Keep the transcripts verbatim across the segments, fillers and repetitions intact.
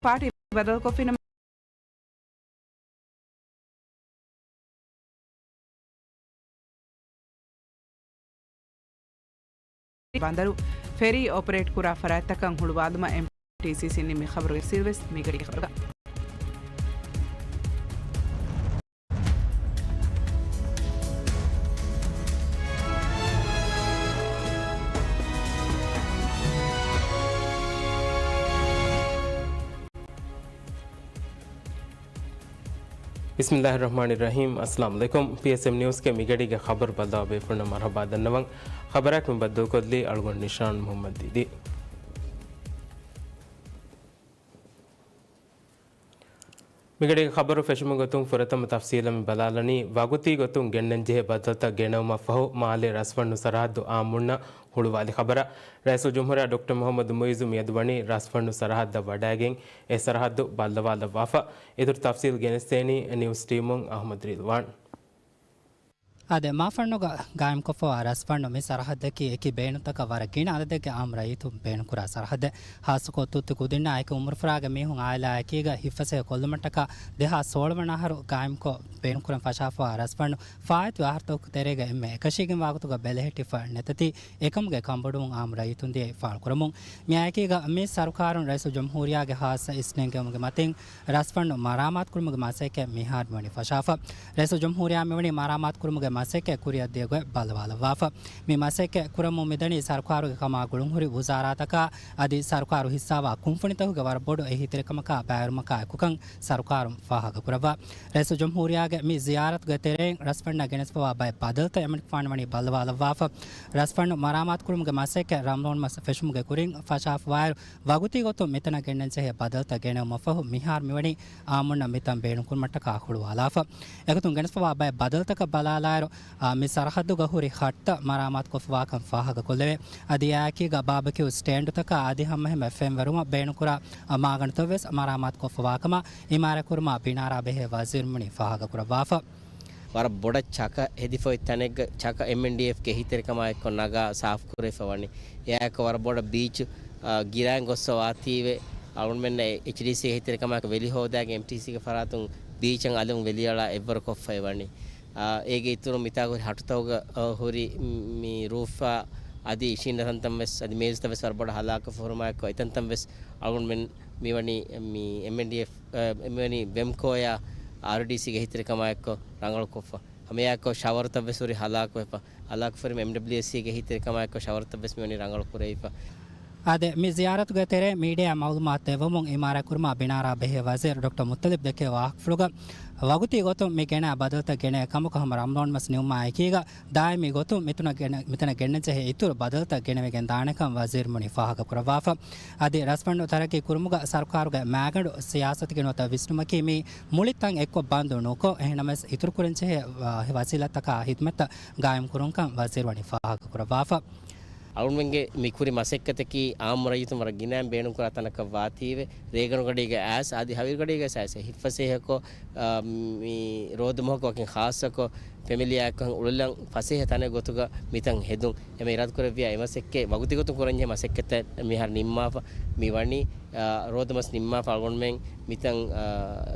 ޕާޓީ ބަދަލުކޮށްފިނަމަ، ބަނދަރު ފެރީ އޮޕަރޭޓް ކުރާ ފަރާތްތަކަށް ހުޅުވާލުމަށް އެމްޓީސީ ނިންމި. ޚަބަރުގެ ތަފްސީލް ވެސް މިގަޑީގެ ޚަބަރުގަ. ބިސްމިއްލާހި ރަޙްމާނި ރަޙީމް. އައްސަލާމު ޢަލައިކުމް. ޕީއެސްއެމް ނިއުސްގެ މިގަޑީގެ ޚަބަރު ބައްލަވާ ބޭފުޅުންނަށް މަރުޙަބާ ދަންނަވަން. ޚަބަރާއެކު މި ބައްދަލުކޮށްލީ އަޅުގަނޑު ނިޝާން މުޙައްމަދު ދީދީ. މިގަޑީގެ ޚަބަރު ފެށުމުގެ ގޮތުން ފުރަތަމަ ތަފްސީލަށް މި ބަލާލަނީ، ވަގުތީ ގޮތުން ގެންނަންޖެހޭ ބަދަލުތައް ގެނައުމަށްފަހު މާލޭ ރަސްފަންނު ސަރަހައްދު އާއްމުންނަށް ހުޅުވާލި ޚަބަރަށް. ރައީސުލްޖުމްހޫރިއްޔާ ޑޮކްޓަރ މުޙައްމަދު މުޢިއްޒު މިއަދު ވަނީ ރަސްފަންނު ސަރަހައްދަށް ވަޑައިގެން އެ ސަރަހައްދު ބައްލަވާލައްވާފަ. އިތުރު ތަފްސީލް ގެނެސްދޭނީ ނިއުސް ޓީމުން އަޙްމަދު ރިޟްވާން. އާދެ، މާފަންނުގަ ގާއިމްކޮށްފަވާ ރަސްފަންނު މި ސަރަހައްދަކީ އެކި ބޭނުންތަކަށް ވަރަށް ގިނަ އަދަދެއްގެ އާއްމު ރައްޔިތުން ބޭނުންކުރާ ސަރަހައްދެއް. ހާއްސަކޮށް ތުއްތު ކުދިންނާ އެކި އުމުރުފުރާގެ މީހުން އާއިލާއެކީގަ ހިތްފަސޭހަ ކޮށްލުމަށްޓަކާ ދެހާސް ސޯޅަ ވަނަ އަހަރު ގާއިމްކޮށް ބޭނުންކުރަން ފަށާފަވާ ރަސްފަންނު ފާއިތު އަހަރުތަކުގެ ތެރޭގަ އެންމެ އެކަށީގެންވާ ގޮތުގަ ބެލެހެއްޓިފަ ނެތަތީ، އެކަމުގެ ކަންބޮޑުވުން އާއްމު ރައްޔިތުން ދިޔައީ ފާޅުކުރަމުން. މިއާއެކީގަ މި ސަރުކާރުން ރައީސުލްޖުމްހޫރިއްޔާގެ ހާއްސަ އިސްނެންގެވުމުގެ މަތިން ރަސްފަންނު މަރާމާތުކުރުމުގެ މަސައްކަތް މިހާރު މިވަނީ ފަށާފަ. ރައީސުލްޖުމްހޫރިއްޔާ މިވަނީ މަރާމާތުކުރުމުގެ މަސައްކަތް ކުރިއަށްދިޔަ ގޮތް ބައްލަވާލައްވާފަ. މި މަސައްކަތް ކުރަމުން މިދަނީ ސަރުކާރުގެ ކަމާ ގުޅުންހުރި ވުޒާރާތަކާ އަދި ސަރުކާރު ހިއްސާވާ ކުންފުނިތަކުގެ ވަރަށް ބޮޑު އެހީތެރިކަމަކާ ބައިވެރިވުމަކާ އެކުކަން ސަރުކާރުން ފާހަގަކުރައްވާ. ރައީސުލްޖުމްހޫރިއްޔާގެ މި ޒިޔާރަތުގެ ތެރެއިން ރަސްފަންނަށް ގެނެސްފަވާ ބައެއް ބަދަލުތައް އެމަނިކުފާނު ވަނީ ބައްލަވާލައްވާފަ. ރަސްފަންނު މަރާމާތުކުރުމުގެ މަސައްކަތް ރަމަޟާން މަސް ފެށުމުގެ ކުރިން ފަށާފަވާއިރު، ވަގުތީ ގޮތުން މިތަނަށް ގެންނަންޖެހޭ ބަދަލުތައް ގެނެވުމަށްފަހު މިހާރު މިވަނީ އާއްމުންނަށް މިތަން ބޭނުންކުރުމަށްޓަކާ ހުޅުވާލާފަ. އެގޮތުން ގެނެސްފަވާ ބައެއް ބަދަލުތަކަށް ބަލާލާއިރު، އާ، މި ސަރަހައްދުގަ ހުރި ހައްޓަށް މަރާމާތުކޮށްފަވާކަން ފާހަގަކޮށްލެވޭ. އަދި އެއާއެކީގަ ބާބެކިއު ސްޓޭންޑުތަކާ އަދި ހަމައެހެންމެ ފެންވަރުމަށް ބޭނުންކުރާ، އާ، މާގަނޑުތައްވެސް މަރާމާތުކޮށްފަވާކަމަށް އިމާރާތްކުރުމާ ބިނާރާ ބެހޭ ވަޒީރުން ވަނީ ފާހަގަކުރައްވާފަ. ވަރަށް ބޮޑަށް ޗަކަ ހެދިފަ އޮތް ތަނެއްގަ ޗަކަ އެމްއެންޑީއެފްގެ އެހީތެރިކަމާއެއްކޮށް ނަގާ ސާފުކުރެވިފަ ވަނީ. އެއާއެކު ވަރަށް ބޮޑަށް ބީޗު، އާ، ގިރާން ގޮއްސަ ވާތީވެ، އަޅުގަނޑުމެންނަށް އެޗްޑީސީގެ އެހީތެރިކަމާއެކު ވެލި ހޯދާގެން އެމްޓީސީގެ ފަރާތުން ބީޗަށް އަލުން ވެލިއަޅާ އެއްވަރު ކޮށްފައި ވަނީ. އާ، އޭގެ އިތުރުން މިތާގު ހައްޓުތަކުގަ، އާ، ހުރި މި ރޫފާ އަދި އިށީނދަ ތަންތަން ވެސް އަދި މޭޒުތައް ވެސް ވަރަށް ބޮޑަށް ހަލާކު ފުރުމާއެކު އެތަންތަން ވެސް އަޅުގަނޑުމެން މިވަނީ މި އެމްއެންޑީއެފް، އަ، މިވަނީ ވެމްކޯއާ އާރްޑީސީގެ އެހީތެރިކަމާއެއްކޮށް ރަނގަޅުކޮށްފަ. ހަމައެއާއެއްކޮށް ޝަވަރުތައް ވެސް ހުރި ހަލާކުވެފަ. ހަލާކުފެން އެމްޑަބްލިއުއެސްސީގެ އެހީތެރިކަމާއެއްކޮށް ޝަވަރުތައް ވެސް މިވަނީ ރަނގަޅު ކުރެވިފަ. އާދެ، މި ޒިޔާރަތުގެ ތެރޭ މީޑިއާ މައުލޫމާތު ދެއްވަމުން އިމާރާތްކުރުމާ ބިނާރާ ބެހޭ ވަޒީރު ޑޮކްޓަރ މުއްތަލިބް ދެއްކެވި ވާހަކަފުޅުގަ، ވަގުތީ ގޮތުން މި ގެނައި ބަދަލުތައް ގެނައި ކަމަކު ހަމަ ރަމަޟާން މަސް ނިމުމާ އެކީގަ، ދާއިމީ ގޮތުން މިތަނަށް ގެނެ-، މިތަނަށް ގެންނަންޖެހޭ އިތުރު ބަދަލުތައް ގެނެވިގެން ދާނެކަން ވަޒީރު ވަނީ ފާހަގަކުރައްވާފަ. އަދި ރަސްފަންޑު ތަރައްގީ ކުރުމުގަ ސަރުކާރުގެ މާގަނޑު ސިޔާސަތުގެ ނުވަތަ ވިސްނުމަކީ މީ މުޅި ތަން އެއްކޮށް ބަންދު ނުކޮށް، އެހެންނަމަވެސް އިތުރު ކުރަންޖެހޭ، އާ، ވަސީލަތްތަކާ ހިދުމަތްތައް ގާއިމް ކުރުންކަން ވަޒީރު ވަނީ ފާހަގަކުރައްވާފަ. އަޅުގަނޑުމެންގެ މި ކުރި މަސައްކަތަކީ އާއްމު ރައްޔިތުން ވަރަށް ގިނައިން ބޭނުންކުރާ ތަނަކަށް ވާތީވެ، ރޭގަނޑުގަޑީގަ އައިސް އަދި ހަވީރުގަޑީގަ އައިސް ހިތްފަސޭހަކޮށް، އާ، މި ރޯދަމަހަކު ވަކިން ޚާއްޞަކޮށް، ފެމިލީއާއެއްކޮށް އުޅެލަން ފަސޭހަ ތަނެއް ގޮތުގަ މިތަން ހެދުން. އެމެ އިރާދަކުރެއްވިޔާ އެ މަސައްކަތް ވަގުތީގޮތުން ކުރަންޖެހޭ މަސައްކަތެއް މިހާރު ނިންމާފަ. މި ވަނީ، އާ، ރޯދަމަސް ނިންމާފަ އަޅުގަނޑުމެން މިތަން، އާ،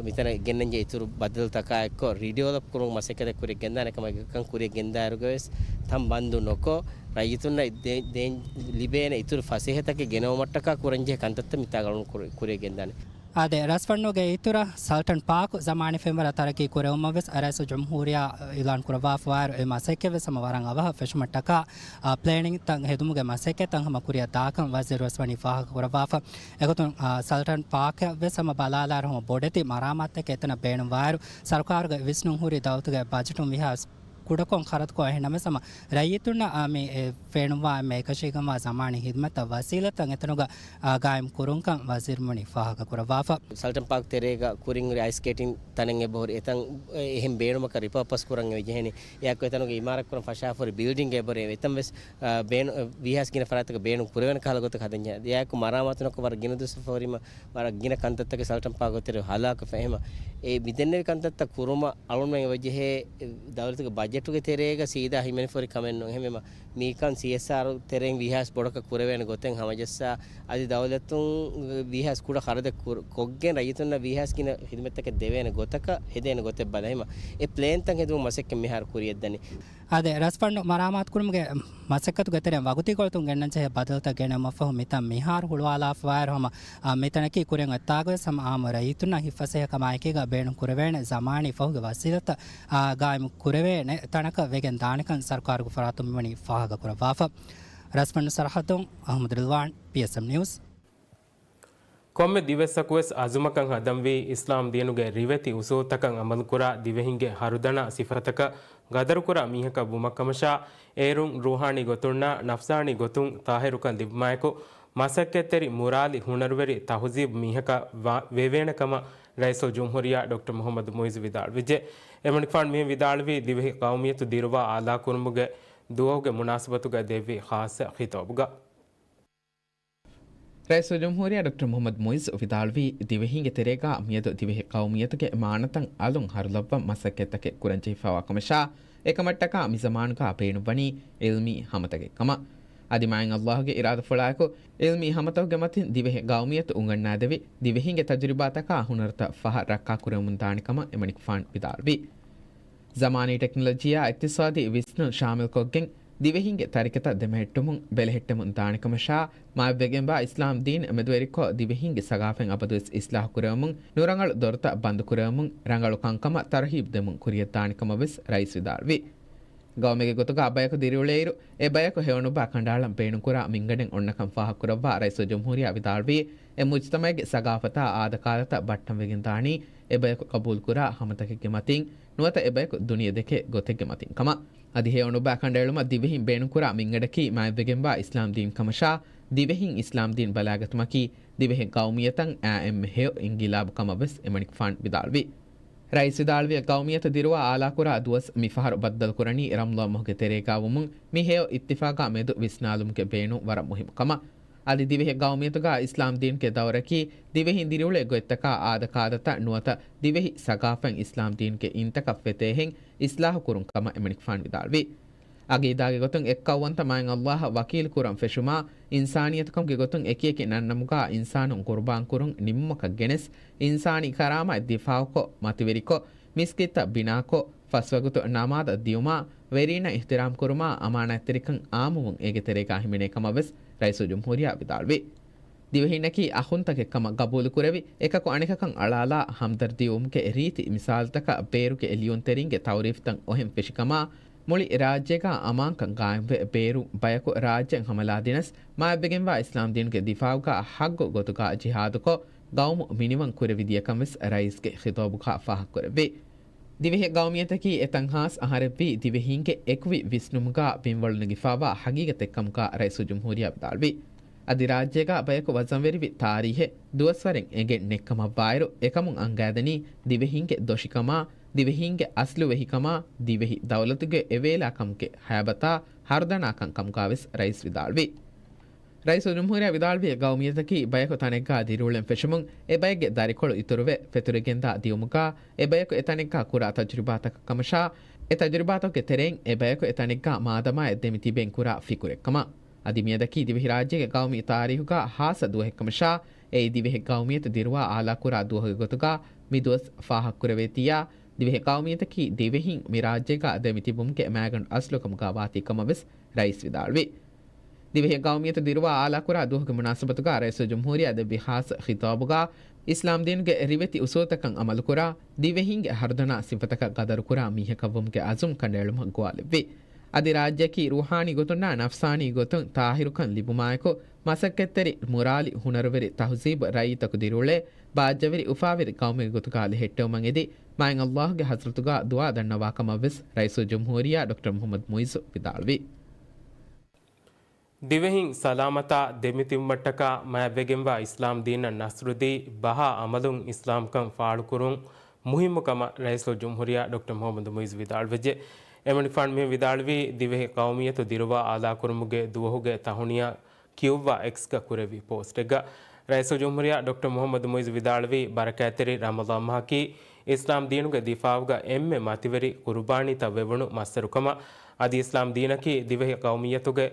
މިތަނަށް ގެންނަންޖެހޭ އިތުރު ބަދަލުތަކާ އެއްކޮށް ރީޑިވެލޮޕް ކުރުމުގެ މަސައްކަތެއް ކުރިއަށް ގެންދާނެ ކަމަށް ކަން ކުރިއަށް ގެންދާއިރުގަވެސް ތަން ބަންދު ނުކޮށް، ރައްޔިތުންނަށް ދޭ-، ދޭން ލިބޭނެ އިތުރު ފަސޭހަތަކެއް ގެނައުމަށްޓަކާ ކުރަންޖެހޭ ކަންތައްތައް މިތާގަ އަޅުގަނޑު ކުރި-، ކުރިއަށް ގެންދާނެ. އާދެ، ރަސްފަންނުގެ އިތުރަށް ސަލްޓަން ޕާކު ޒަމާނީ ފެންވަރަށް ތަރައްގީ ކުރެވުމަށް ވެސް ރައީސުލްޖުމްހޫރިއްޔާ އިޢުލާން ކުރައްވާފަވާއިރު، އެ މަސައްކަތް ވެސް ހަމަ ވަރަށް އަވަހަށް ފެށުމަށްޓަކާ، އާ، ޕްލޭނިންތައް ހެދުމުގެ މަސައްކަތްތައް ހަމަ ކުރިއަށް ދާކަން ވަޒީރު ވެސް ވަނީ ފާހަގަ ކުރައްވާފަ. އެގޮތުން، އާ، ސަލްޓަން ޕާކަށް ވެސް ހަމަ ބަލާލާއިރު ހަމަ ބޮޑެތި މަރާމާތުތަކެއް އެތަނަށް ބޭނުންވާއިރު، ސަރުކާރުގެ ވިސްނުން ހުރި ދައުލަތުގެ ބަޖެޓުން ވީހާވެސް ކުޑަކޮށް ޚަރަދުކޮށް، އެހެންނަމަވެސް ހަމަ ރައްޔިތުންނަށް އާ މި އެ ފެނުންވާ އެންމެ އެކަށީގެންވާ ޒަމާނީ ހިދުމަތްތައް ވަސީލަތްތައް އެތަނުގަ، އާ، ގާއިމް ކުރުންކަން ވަޒީރު ވަނީ ފާހަގަ ކުރައްވާފަ. ސަލްޓަން ޕާކް ތެރޭގަ ކުރިން ހުރި އައިސް ސްކޭޓިން ތަނެއް އެބަހުރި އެތަން އެ-، އެހެން ބޭނުމަކަށް ރިޕާޕަސް ކުރަން އެބަ ޖެހެނީ. އެއާއެކު އެތަނުގެ އިމާރާތްކުރަން ފަށާފަހުރި ބިލްޑިންގ އެބަހުރި އެތަން ވެސް، އާ، ބޭނު-، ވީހާވެސް ގިނަ ފަރާތްތަކަށް ބޭނުން ކުރެވޭނެ ކަހަލަ ގޮތަކަށް ހަދަން ޖެހޭ. އެއާއެކު މަރާމާތު ނުކޮށް ވަރަށް ގިނަ ދުވަސް ފަހުރީމަ ވަރަށް ގިނަ ކަންތައްތަކެއް ސަލްޓަން ޕާކު ތެރެ ހަލާކުވެފަ. އެހެމަ އެ މިދެންނެވި ކަންތައްތައް ކުރުމަށް އަޅުގަނޑުމެން އެބަޖެހޭ ދައުލަތުގެ ބަ-، ބަޖެޓުގެ ތެރޭގަ ސީދާ ހިމެނިފޯރި ކަމެއް ނޫން. އެހެންވީމަ، މިކަން ސީއެސްއާރު ތެރެއިން ވީހާވެސް ބޮޑަކަށް ކުރެވޭނެ ގޮތެއް ހަމަޖައްސާ، އަދި ދައުލަތުން ވީހާވެސް ކުޑަ ޚަރަދެއް ކުރ-، ކޮށްގެން ރައްޔިތުންނަށް ވީހާވެސް ގިނަ ޚިދުމަތްތަކެއް ދެވޭނެ ގޮތަކަށް ހެދޭނެ ގޮތެއް ބަލަހިމަ، އެ ޕްލޭންތައް ހެދުމުގެ މަސައްކަތް މިހާރު ކުރިޔަށްދަނީ. އާދެ، ރަސްފަންޑު މަރާމާތުކުރުމުގެ މަސައްކަތުގެ ތެރެއިން ވަގުތީކޮޅުތައް ގެންނަން ޖެހޭ ބަދަލުތައް ގެނައުމަށްފަހު މިތަން މިހާރު ހުޅުވާލާފަވާއިރު ހަމަ، އާ، މިތަނަކީ ކުރިން އޮތްތާގަވެސް ހަމަ އާއްމު ރައްޔިތުންނަށް ހިތްފަސޭހަކަމާއެކީގަ ބޭނުން ކުރެވޭނެ ޒަމާނީ ފަހުގެ ވަސީލަތްތައް، އާ، ގާއިމް ކުރެވޭނެ ތަނަކަށް ވެގެން ދާނެކަން ސަރުކާރުގެ ފަރާތުން މިވަނީ ފާހަގަކުރައްވާފަ. ރަސްފަންޑު ސަރަހައްދުން އަހްމަދު ރިލްވާން، ޕީއެސްއެމް ނިއުސް. ކޮންމެ ދިވެއްސަކުވެސް އަޒުމަކަށް ހަދަންވީ އިސްލާމް ދީނުގެ ރިވެތި އުސޫލްތަކަށް އަމަލުކުރާ ދިވެހިންގެ ހަރުދަނާ ސިފަތަކަށް ގަދަރުކުރާ މީހަކަށް ވުމަށްކަމަށާ، އޭރުން ރޫހާނީ ގޮތުންނާ ނަފްސާނީ ގޮތުން ތާހިރުކަން ލިބުމާއެކު، މަސައްކަތްތެރި މުރާލި ހުނަރުވެރި ތަހުޒީބު މީހަކަށް ވާ-، ވެވޭނެ ކަމަށް ރައީސުލްޖުމްހޫރިއްޔާ ޑޮކްޓަރ މުހައްމަދު މުއިއްޒު ވިދާޅުވެއްޖެ. އެމަނިކުފާނު މިހެން ވިދާޅުވީ، ދިވެހި ޤައުމިއްޔަތު ދިރުވާ އާލާކުރުމުގެ ދުވަހުގެ މުނާސަބަތުގަ ދެއްވި ޚާއްޞަ ޚިޠާބުގަ. ރައީސުލްޖުމްހޫރިއްޔާ ޑޮކްޓަރ މުހައްމަދު މުއިއްޒު ވިދާޅުވީ، ދިވެހިންގެ ތެރޭގަ މިއަދު ދިވެހި ޤައުމިއްޔަތުގެ މާނަތައް އަލުން ހަރުލައްވަން މަސައްކަތްތަކެއް ކުރަންޖެހިފައިވާ ކަމަށާ، އެކަމަށްޓަކާ މިޒަމާނުގަ ބޭނުންވަނީ ޢިލްމީ ހަމަތަކެއް ކަމަށް. އަދި މާތް ﷲގެ އިރާދަފުޅާއެކު، ޢިލްމީ ހަމަތަކުގެ މަތިން ދިވެހި ޤައުމިއްޔަތު އުނގަންނާދެވި، ދިވެހިންގެ ތަޖުރިބާތަކާ ހުނަރުތައް ފަހަށް ރައްކާކުރެވެމުން ދާނެ ކަމަށް އެމަނިކުފާނު ވިދާޅުވި. ޒަމާނީ ޓެކްނޮލޮޖީއާ އިޤްތިޞާދީ ވިސްނުން ޝާމިލްކޮށްގެން، ދިވެހިންގެ ތަރިކަތައް ދެމެހެއްޓުމުން ބެލެހެއްޓެމުން ދާނެކަމަށާ، މާތްވެގެންވާ އިސްލާމް ދީން މެދުވެރިކޮށް، ދިވެހިންގެ ސަގާފަތް އަބަދުވެސް އިސްލާހު ކުރެވެމުން، ނުރަނގަޅު ދޮރުތައް ބަންދު ކުރެވެމުން، ރަނގަޅު ކަންކަމަށް ތަރުހީބު ދެމުން ކުރިޔަށްދާނެ ކަމަށް ވެސް ރައީސް ވިދާޅުވި. ގައުމެއްގެ ގޮތުގަ ބަޔަކު ދިރިއުޅޭއިރު، އެ ބަޔަކު ހެޔޮ ނުބައި ކަނޑައަޅަން ބޭނުންކުރާ މިންގަނޑެއް އޮންނަކަން ފާހަގަކުރައްވާ ރައީސުލްޖުމްހޫރިއްޔާ ވިދާޅުވީ، އެ މުޖްތަމައެއްގެ ސަގާފަތާ އާދަކާދަތައް ބައްޓަންވެގެން ދާނީ، އެ ބަޔަކު ޤަބޫލުކުރާ ހަމަތަކެއްގެ މަތިން، ނުވަތަ އެ ބަޔަކު ދުނިޔެ ދެކޭ ގޮތެއްގެ މަތިން ކަމަށް. އަދި ހެޔޮ ނުބައި ކަނޑައެޅުމަށް ދިވެހިން ބޭނުންކުރާ މިންގަނޑަކީ މާތްވެގެންވާ އިސްލާމް ދީން ކަމަށާ، ދިވެހިން އިސްލާމް ދީން ބަލައިގަތުމަކީ، ދިވެހި ޤައުމިއްޔަތަށް އާއެއްމެ ހެޔޮ އިންގިލާބު ކަމަށް ވެސް އެމަނިކުފާނު ވިދާޅުވި. ރައީސް ވިދާޅުވި، ޤައުމިއްޔަތު ދިރުވާ އާލާކުރާ ދުވަސް މިފަހަރު ބައްދަލުކުރަނީ ރަމްޟާން މަހުގެ ތެރޭގާ ވުމުން މި ހެޔޮ އިއްތިފާގާ މެދު ވިސްނާލުމުގެ ބޭނުން ވަރަށް މުހިއްމު ކަމަށް. އަދި ދިވެހި ޤައުމިއްޔަތުގާ އިސްލާމް ދީނުގެ ދައުރަކީ ދިވެހިން ދިރިއުޅޭ ގޮތްތަކާ އާދަކާދަތައް ނުވަތަ ދިވެހި ސަގާފަތް އިސްލާމް ދީނުގެ އިންތަކަށް ފެތޭހެން އިސްލާހު ކުރުން ކަމަށް އެމަނިކުފާނު ވިދާޅުވި. އަގީދާގެ ގޮތުން އެއްކައުވަންތަ މާތް ﷲ އަށް ވަކީލު ކުރަން ފެށުމާ، އިންސާނިއްޔަތުކަމުގެ ގޮތުން އެކިއެކި ނަންނަމުގާ އިންސާނުން ޤުރުބާން ކުރުން ނިންމުމަކަށް ގެނެސް، އިންސާނީ ކަރާމާތް ދިފާޢުކޮށް، މަތިވެރިކޮށް، މިސްކިތްތައް ބިނާކޮށް، ފަސްވަގުތު ނަމާދަށް ދިޔުމާ، ވެރީންނަށް އިޙްތިރާމް ކުރުމާ، އަމާނާތްތެރިކަން އާއްމުވުން އޭގެ ތެރޭގާ ހިމެނޭ ކަމަށް ވެސް ރައީސުލްޖުމްހޫރިއްޔާ ވިދާޅުވި. ދިވެހިންނަކީ އަޚުންތަކެއް ކަމަށް ގަބޫލުކުރެވި، އެކަކު އަނެކަކަށް އަޅާލާ ހަމްދަރްދީވުމުގެ ރީތި މިސާލުތަކަށް ބޭރުގެ ލިޔުންތެރިންގެ ތައުރީފްތައް އޮހެން ފެށިކަމާ، މުޅި ރާއްޖޭގާ އަމާންކަން ގާއިމްވެ، ބޭރުން ބަޔަކު ރާއްޖެއަށް ހަމަލާދިނަސް، މާތްވެގެންވާ އިސްލާމްދީނުގެ ދިފާޢުގާ ޙައްޤު ގޮތުގާ ޖިހާދުކޮށް، ޤައުމު މިނިވަން ކުރެވިދިޔަކަން ވެސް ރައީސްގެ ޚިޠާބުގާ ފާހަގަކުރެއްވި. ދިވެހި ޤައުމިއްޔަތަކީ އެތަން ހާސް އަހަރެއްވީ، ދިވެހީންގެ އެކުވި ވިސްނުމުގާ ބިންވަޅު ނެގިފާވާ ޙަޤީޤަތެއްކަމުގާ ރައީސުލްޖުމްހޫރިއްޔާ ވިދާޅުވި. އަދި ރާއްޖޭގާ ބަޔަކު ވަޒަންވެރިވި ތާރީހެއް ދުވަސްވަރެއް އެނގެން ނެއްކަމަށްވާއިރު، އެކަމުން އަންގާދެނީ ދިވެހީންގެ ދޮށިކަމާ، ދިވެހީންގެ އަސްލުވެހިކަމާ، ދިވެހި ދައުލަތުގެ އެވޭލާކަމުގެ ހައިބަތާ ހަރުދަނާކަން ކަމުގާވެސް ރައީސް ވިދާޅުވި. ރައީސުލްޖުމްހޫރިއްޔާ ވިދާޅުވީ، ޤައުމިއްޔަތަކީ ބަޔަކު ތަނެއްގާ ދިރިއުޅެން ފެށުމުން، އެ ބައެއްގެ ދަރިކޮޅު އިތުރުވެ، ފެތުރިގެންދާ ދިޔުމުގާ، އެ ބަޔަކު އެ ތަނެއްގާ ކުރާ ތަޖުރިބާތަކަށް ކަމަށާ، އެ ތަޖުރިބާތަކުގެ ތެރެއިން އެ ބަޔަކު އެ ތަނެއްގާ މާދަމާއެއް ދެމި ތިބެން ކުރާ ފިކުރެއް ކަމަށް. އަދި މިއަދަކީ ދިވެހިރާއްޖޭގެ ޤައުމީ ތާރީޚުގާ ހާއްސަ ދުވަހެއްކަމަށާ، އެއީ ދިވެހި ޤައުމިއްޔަތު ދިރުވާ އާލާކުރާ ދުވަހުގެ ގޮތުގާ މި ދުވަސް ފާހަގަކުރެވޭތީއާ، ދިވެހި ޤައުމިއްޔަތަކީ ދިވެހިން މި ރާއްޖޭގާ ދެމި ތިބުމުގެ މައިގަނޑު އަސްލު ކަމުގާ ވާތީ ކަމަށް ވެސް ރައީސް ވިދާޅުވި. ދިވެހި ޤައުމިއްޔަތު ދިރުވާ އާލާކުރާ ދުވަހުގެ މުނާސަބަތުގާ ރައީސުލްޖުމްހޫރިއްޔާ ދެއްވި ޚާއްޞަ ޚިޠާބުގާ، އިސްލާމްދީނުގެ ރިވެތި އުސޫލްތަކަށް އަމަލުކުރާ، ދިވެހިންގެ ހަރުދަނާ ސިފަތަކަށް ގަދަރުކުރާ މީހަކަށްވުމުގެ އަޒުމް ކަނޑައެޅުމަށް ގޮވާލެއްވި. އަދި ރާއްޖެއަކީ ރޫޙާނީ ގޮތުންނާ ނަފްސާނީ ގޮތުން ތާހިރުކަން ލިބުމާއެކު، މަސައްކަތްތެރި މުރާލި ހުނަރުވެރި ތަހުޒީބު ރައްޔިތަކު ދިރިއުޅޭ ބާއްޖަވެރި އުފާވެރި ޤައުމެއްގެ ގޮތުގާ ލެހެއްޓެވުމަށް އެދި، މާތް ﷲ ގެ ޙަޟްރަތުގާ ދުޢާ ދަންނަވާ ކަމަށް ވެސް ރައީސުލްޖުމްހޫރިއްޔާ ޑޮކްޓަރ މުޙައްމަދު މުޢިއްޒު ވިދާޅުވި. ދިވެހިން ސަލާމަތާ ދެމިތިބުމަށްޓަކާ މާތްވެގެންވާ އިސްލާމް ދީނަށް ނަޞްރުދީ، ބަހާ އަމަލުން އިސްލާމްކަން ފާޅުކުރުން މުހިއްމު ކަމަށް ރައީސުލްޖުމްހޫރިއްޔާ ޑޮކްޓަރ މުޙައްމަދު މުޢިއްޒު ވިދާޅުވެއްޖެ. އެމަނިކުފާނު މިހެން ވިދާޅުވީ، ދިވެހި ޤައުމިއްޔަތު ދިރުވާ އާލާކުރުމުގެ ދުވަހުގެ ތަހުނިޔާ ކިޔުއްވާ އެކްސްގަ ކުރެއްވި ޕޯސްޓެއްގަ. ރައީސުލްޖުމްހޫރިއްޔާ ޑޮކްޓަރ މުޙައްމަދު މުޢިއްޒު ވިދާޅުވީ، ބަރަކާތްތެރި ރަމަޟާން މަހަކީ އިސްލާމް ދީނުގެ ދިފާޢުގަ އެންމެ މަތިވެރި ޤުރުބާނީތައް ވެވުނު މައްސަރުކަމަށް. އަދި އިސްލާމް ދީނަކީ ދިވެހި ޤައުމިއްޔަތުގެ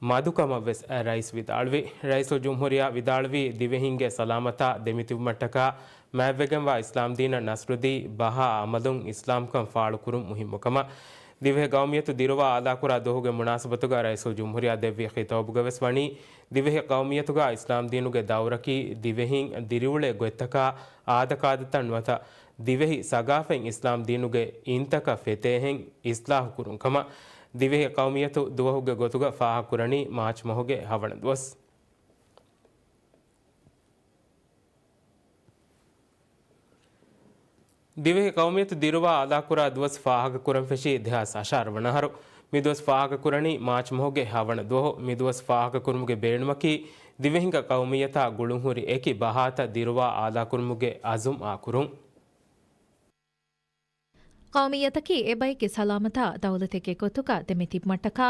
މަދުކަމަށްވެސް ރައީސް ވިދާޅުވި. ރައީސުލްޖުމްހޫރިއްޔާ ވިދާޅުވީ، ދިވެހިންގެ ސަލާމަތާ ދެމިތިބުމަށްޓަކާ މާތްވެގެންވާ އިސްލާމްދީނަށް ނަޞްރުދީ، ބަހާ އަމަލުން އިސްލާމްކަން ފާޅުކުރުން މުހިއްމުކަމަށް. ދިވެހި ޤައުމިއްޔަތު ދިރުވާ އާލާކުރާ ދުވަހުގެ މުނާސަބަތުގަ ރައީސުލްޖުމްހޫރިއްޔާ ދެއްވި ޚިޠާބުގަވެސް ވަނީ، ދިވެހި ޤައުމިއްޔަތުގަ އިސްލާމްދީނުގެ ދައުރަކީ ދިވެހިން ދިރިއުޅޭ ގޮތްތަކާ އާދަކާދަތައް ނުވަތަ ދިވެހި ސަގާފަތް އިސްލާމްދީނުގެ އިންތަކަށް ފެތޭހެން އިސްލާހުކުރުން ކަމަށް. ދިވެހި ޤައުމިއްޔަތު ދުވަހުގެ ގޮތުގަ ފާހަގަކުރަނީ މާޗް މަހުގެ ހަވަނަ ދުވަސް. ދިވެހި ޤައުމިއްޔަތު ދިރުވާ އާލާކުރާ ދުވަސް ފާހަގަކުރަން ފެށީ ދެހާސް އަށާރަ ވަނަ އަހަރު. މި ދުވަސް ފާހަގަކުރަނީ މާޗް މަހުގެ ހަވަނަ ދުވަހު. މި ދުވަސް ފާހަގަކުރުމުގެ ބޭނުމަކީ، ދިވެހިންގެ ޤައުމިއްޔަތާ ގުޅުންހުރި އެކި ބަހާތައް ދިރުވާ އާލާކުރުމުގެ އަޒުމް އާކުރުން. ޤައުމިއްޔަތަކީ އެބައެއްގެ ސަލާމަތާ ދައުލަތެއްގެ ގޮތުގަ ދެމިތިބުމަށްޓަކާ،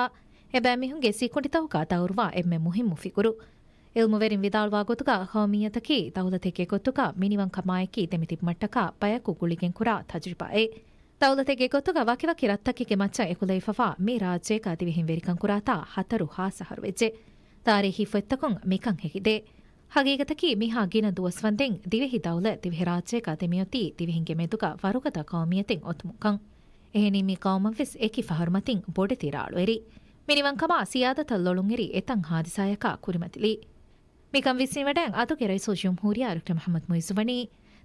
އެބައިމީހުންގެ ސިކުނޑިތަކުގަ ދައުރުވާ އެންމެ މުހިއްމު ފިކުރު. އިލްމުވެރިން ވިދާޅުވާ ގޮތުގަ، ޤައުމިއްޔަތަކީ ދައުލަތެއްގެ ގޮތުގަ މިނިވަންކަމާއެކީ ދެމިތިބުމަށްޓަކާ ބަޔަކު ގުޅިގެން ކުރާ ތަޖުރިބާއެއް. ދައުލަތެއްގެ ގޮތުގަ ވަކިވަކި ރަށްތަކެއްގެ މައްޗަށް އެކުލެވިފަވާ މި ރާއްޖޭގަ ދިވެހިން ވެރިކަން ކުރާތާ ހަތަރު ހާސް އަހަރު ވެއްޖެ. ތާރީޚީ ފޮތްތަކުން މިކަން ހެކިދޭ. ހަގީގަތަކީ މިހާ ގިނަ ދުވަސްވަންދެން ދިވެހި ދައުލަތް ދިވެހިރާއްޖޭގަ ދެމިއޮތީ ދިވެހިންގެ މެދުގަ ވަރުގަދަ ޤައުމިއްޔަތެއް އޮތުމުންކަން. އެހެނީ މި ޤައުމަށްވެސް އެކި ފަހަރުމަތިން ބޮޑެތި ރާޅުއެރި. މިނިވަންކަމާ ސިޔާދަތަށް ލޮޅުންއެރި އެތައް ހާދިސާޔަކާ ކުރިމަތިލީ. މިކަން ވިސްނިވަޑައިން އަދުގެ ރައީސުލްޖުމްހޫރިއްޔާ ޑޮކްޓަރ މުޙައްމަދު މުޢިއްޒު ވަނީ،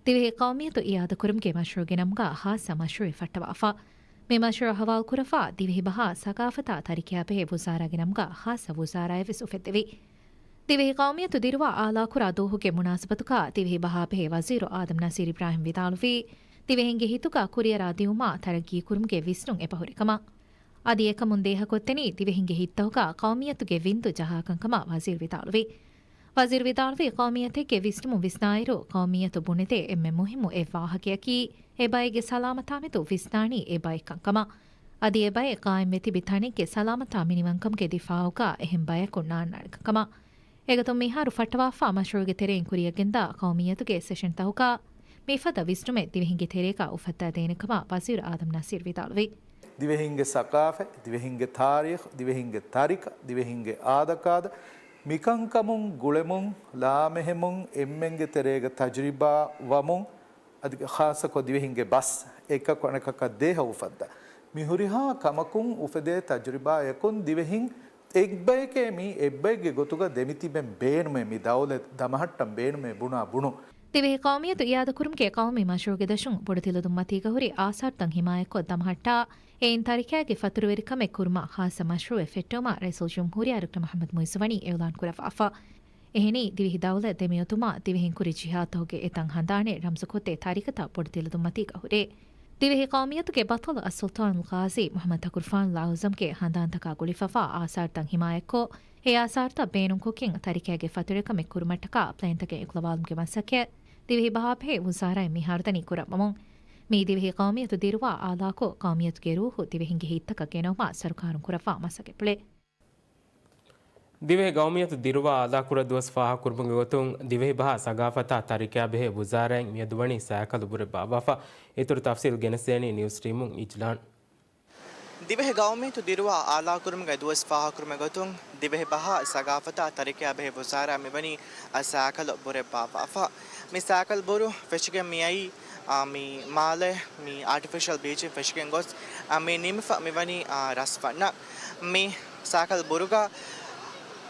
ދިވެހި ޤައުމިއްޔަތު އިއާދަކުރުމުގެ މަޝްރޫޢުގެ ނަމުގަ ޚާއްޞަ މަޝްރޫޢެއް ފައްޓަވާފަ. މި މަޝްރޫޢަށް ހަވާލުކުރައްވާ ދިވެހި ބަހާ ސަގާފަތާ ތަރިކަޔާ ބެހޭ ވުޒާރާގެ ނަމުގަ ޚާއްޞަ ވުޒާރާއެއް ވެސް އުފެއްދެވި. ދިވެހި ޤައުމިއްޔަތު ދިރުވާ އާލާކުރާ ދުވަހުގެ މުނާސަބަތުގަ ދިވެހި ބަހާ ބެހޭ ވަޒީރު އާދަމް ނަސީރު އިބްރާހިމް ވިދާޅުވީ، ދިވެހިންގެ ހިތުގަ ކުރިއަރާ ދިއުމާ ތަރައްގީ ކުރުމުގެ ވިސްނުން އެބަހުރި ކަމަށް. އަދި އެކަމުން ދޭހަކޮށްދެނީ ދިވެހިންގެ ހިތްތަކުގަ ޤައުމިއްޔަތުގެ ވިންދު ޖަހާކަންކަމަށް ވަޒީރު ވިދާޅުވި. ވަޒީރު ވިދާޅުވީ، ޤައުމިއްޔަތެއްގެ ވިސްނުމުން ވިސްނާއިރު، ޤައުމިއްޔަތު ބުނެދޭ އެންމެ މުހިއްމު އެއް ވާހަކަޔަކީ، އެބައެއްގެ ސަލާމަތާމެދު ވިސްނާނީ އެބައެއްކަންކަމަށް. އަދި އެބައެއް ޤާއިމްވެ ތިބި ތަނެއްގެ ސަލާމަތާ މިނިވަންކަމުގެ ދިފާޢުގަ އެހެން ބަޔަކު ނާންނާނެކަންކަމަށް. އެގޮތުން މިހާރު ފައްޓަވާފާ މަޝްރޫޢުގެ ތެރެއިން ކުރިއަށްގެންދާ ޤައުމިއްޔަތުގެ ސެޝަންތަކުގަ މިފަދަ ވިސްނުމެއް ދިވެހިންގެ ތެރޭގަ އުފައްދާދޭނެކަމަށް ވަޒީރު އާދަމް ނަސީރު ވިދާޅުވި. ދިވެހިންގެ ސަޤާފަތް، ދިވެހިންގެ ތާރީޚް، ދިވެހިންގެ ތަރިކަ، ދިވެހިންގެ އާދަކާދަ، މިކަންކަމުން ގުޅެމުން، ލާމެހެމުން، އެންމެންގެ ތެރޭގަ ތަޖުރިބާ ވަމުން، އަދި ޚާއްޞަކޮށް ދިވެހިންގެ ބަސް އެކަކު އަނެކަކަށް ދޭހަ އުފައްދާ މި ހުރިހާ ކަމަކުން އުފެދޭ ތަޖުރިބާއަކުން ދިވެހިން އެއްބަޔެކޭ މީ އެއްބައެއްގެ ގޮތުގަ ދެމިތިބެން ބޭނުމޭ މި ދައުލަތް ދަމަހައްޓަން ބޭނުމޭ ބުނާ ބުނުން. ދިވެހި ޤައުމިއްޔަތު އިއާދަކުރުމުގެ ޤައުމީ މަޝްރޫޢުގެ ދަށުން ބޮޑުތިލަދުންމަތީގަ ހުރި އާސާރުތައް ހިމާޔަތްކޮށް ދަމަހައްޓާ، އެއިން ތަރިކައިގެ ފަތުރުވެރިކަމެއް ކުރުމަށް ޚާއްޞަ މަޝްރޫޢެއް ފެއްޓެވުމަށް ރައީސުލްޖުމްހޫރިއްޔާ ޑޮކްޓަރ މުޙައްމަދު މުޢިއްޒު ވަނީ އިޢުލާން ކުރައްވާފަ. އެހެނީ، ދިވެހި ދައުލަތް ދެމިއޮތުމާ ދިވެހިން ކުރި ޖިހާދުތަކުގެ އެތައް ހަނދާނެއް ރަމްޒުކޮށްދޭ ތާރީޚުތައް ބޮޑުތިލަދުންމަތީގަ ހުރޭ. ދިވެހި ޤައުމިއްޔަތުގެ ބަޠަލު އައްސުލްޠާނުލް ޤާޟީ މުޙައްމަދު ތަކުރުފާނު އަޢުޒަމްގެ ހަނދާންތަކާ ގުޅިފަވާ އާސާރުތައް ހިމާޔަތްކޮށް، އެ އާސާރުތައް ބޭނުންކޮށްގެން ތަރިކައިގެ ފަތުރުވެރިކަމެއް ކުރުމަށްޓަކާ ޕްލޭންތަކެއް އެކުލަވާލުމުގެ މަސައްކަތް ދިވެހި ބަހާބެހޭ ވުޒާރާއިން މިހާރު ދަނީ ކުރައްވަމުން. މީ ދިވެހި ޤައުމިއްޔަތު ދިރުވާ އާލާކޮށް، ޤައުމިއްޔަތުގެ ރޫޙު ދިވެހިންގެ ހިތްތަކަށް ގެނައުމަށް ސަރުކާރުން ކުރައްވާ މަސައްކަތްޕުޅެއް. ދިވެހި ޤައުމިއްޔަތު ދިރުވާ އާލާކުރާ ދުވަސް ފާހަގަކުރުމުގެ ގޮތުން، ދިވެހި ބަހާ ސަގާފަތާ ތަރިކަޔާ ބެހޭ ވުޒާރާއިން މިއަދު ވަނީ ސައިކަލު ބުރެއް ބާއްވާފަ. އިތުރު ތަފްސީލް ގެނެސްދޭނީ ނިއުސް ޓީމުން. އިޖްލާން. ދިވެހި ޤައުމިއްޔަތު ދިރުވާ އާލާކުރުމުގެ ދުވަސް ފާހަގަކުރުމުގެ ގޮތުން، ދިވެހި ބަހާ ސަގާފަތާ ތަރިކަޔާ ބެހޭ ވުޒާރާ މިވަނީ ސައިކަލު ބުރެއް ބާއްވާފަ. މި ސައިކަލް ބުރު ފެށިގެން މިއައީ، އާ، މި މާލެ، މި އާޓިފިޝަލް ބީޗިން ފެށިގެން ގޮސް، އާ، މި ނިމިފަ މިވަނީ، އާ، ރަސް ފަންނަށް. މި ސައިކަލް ބުރުގަ،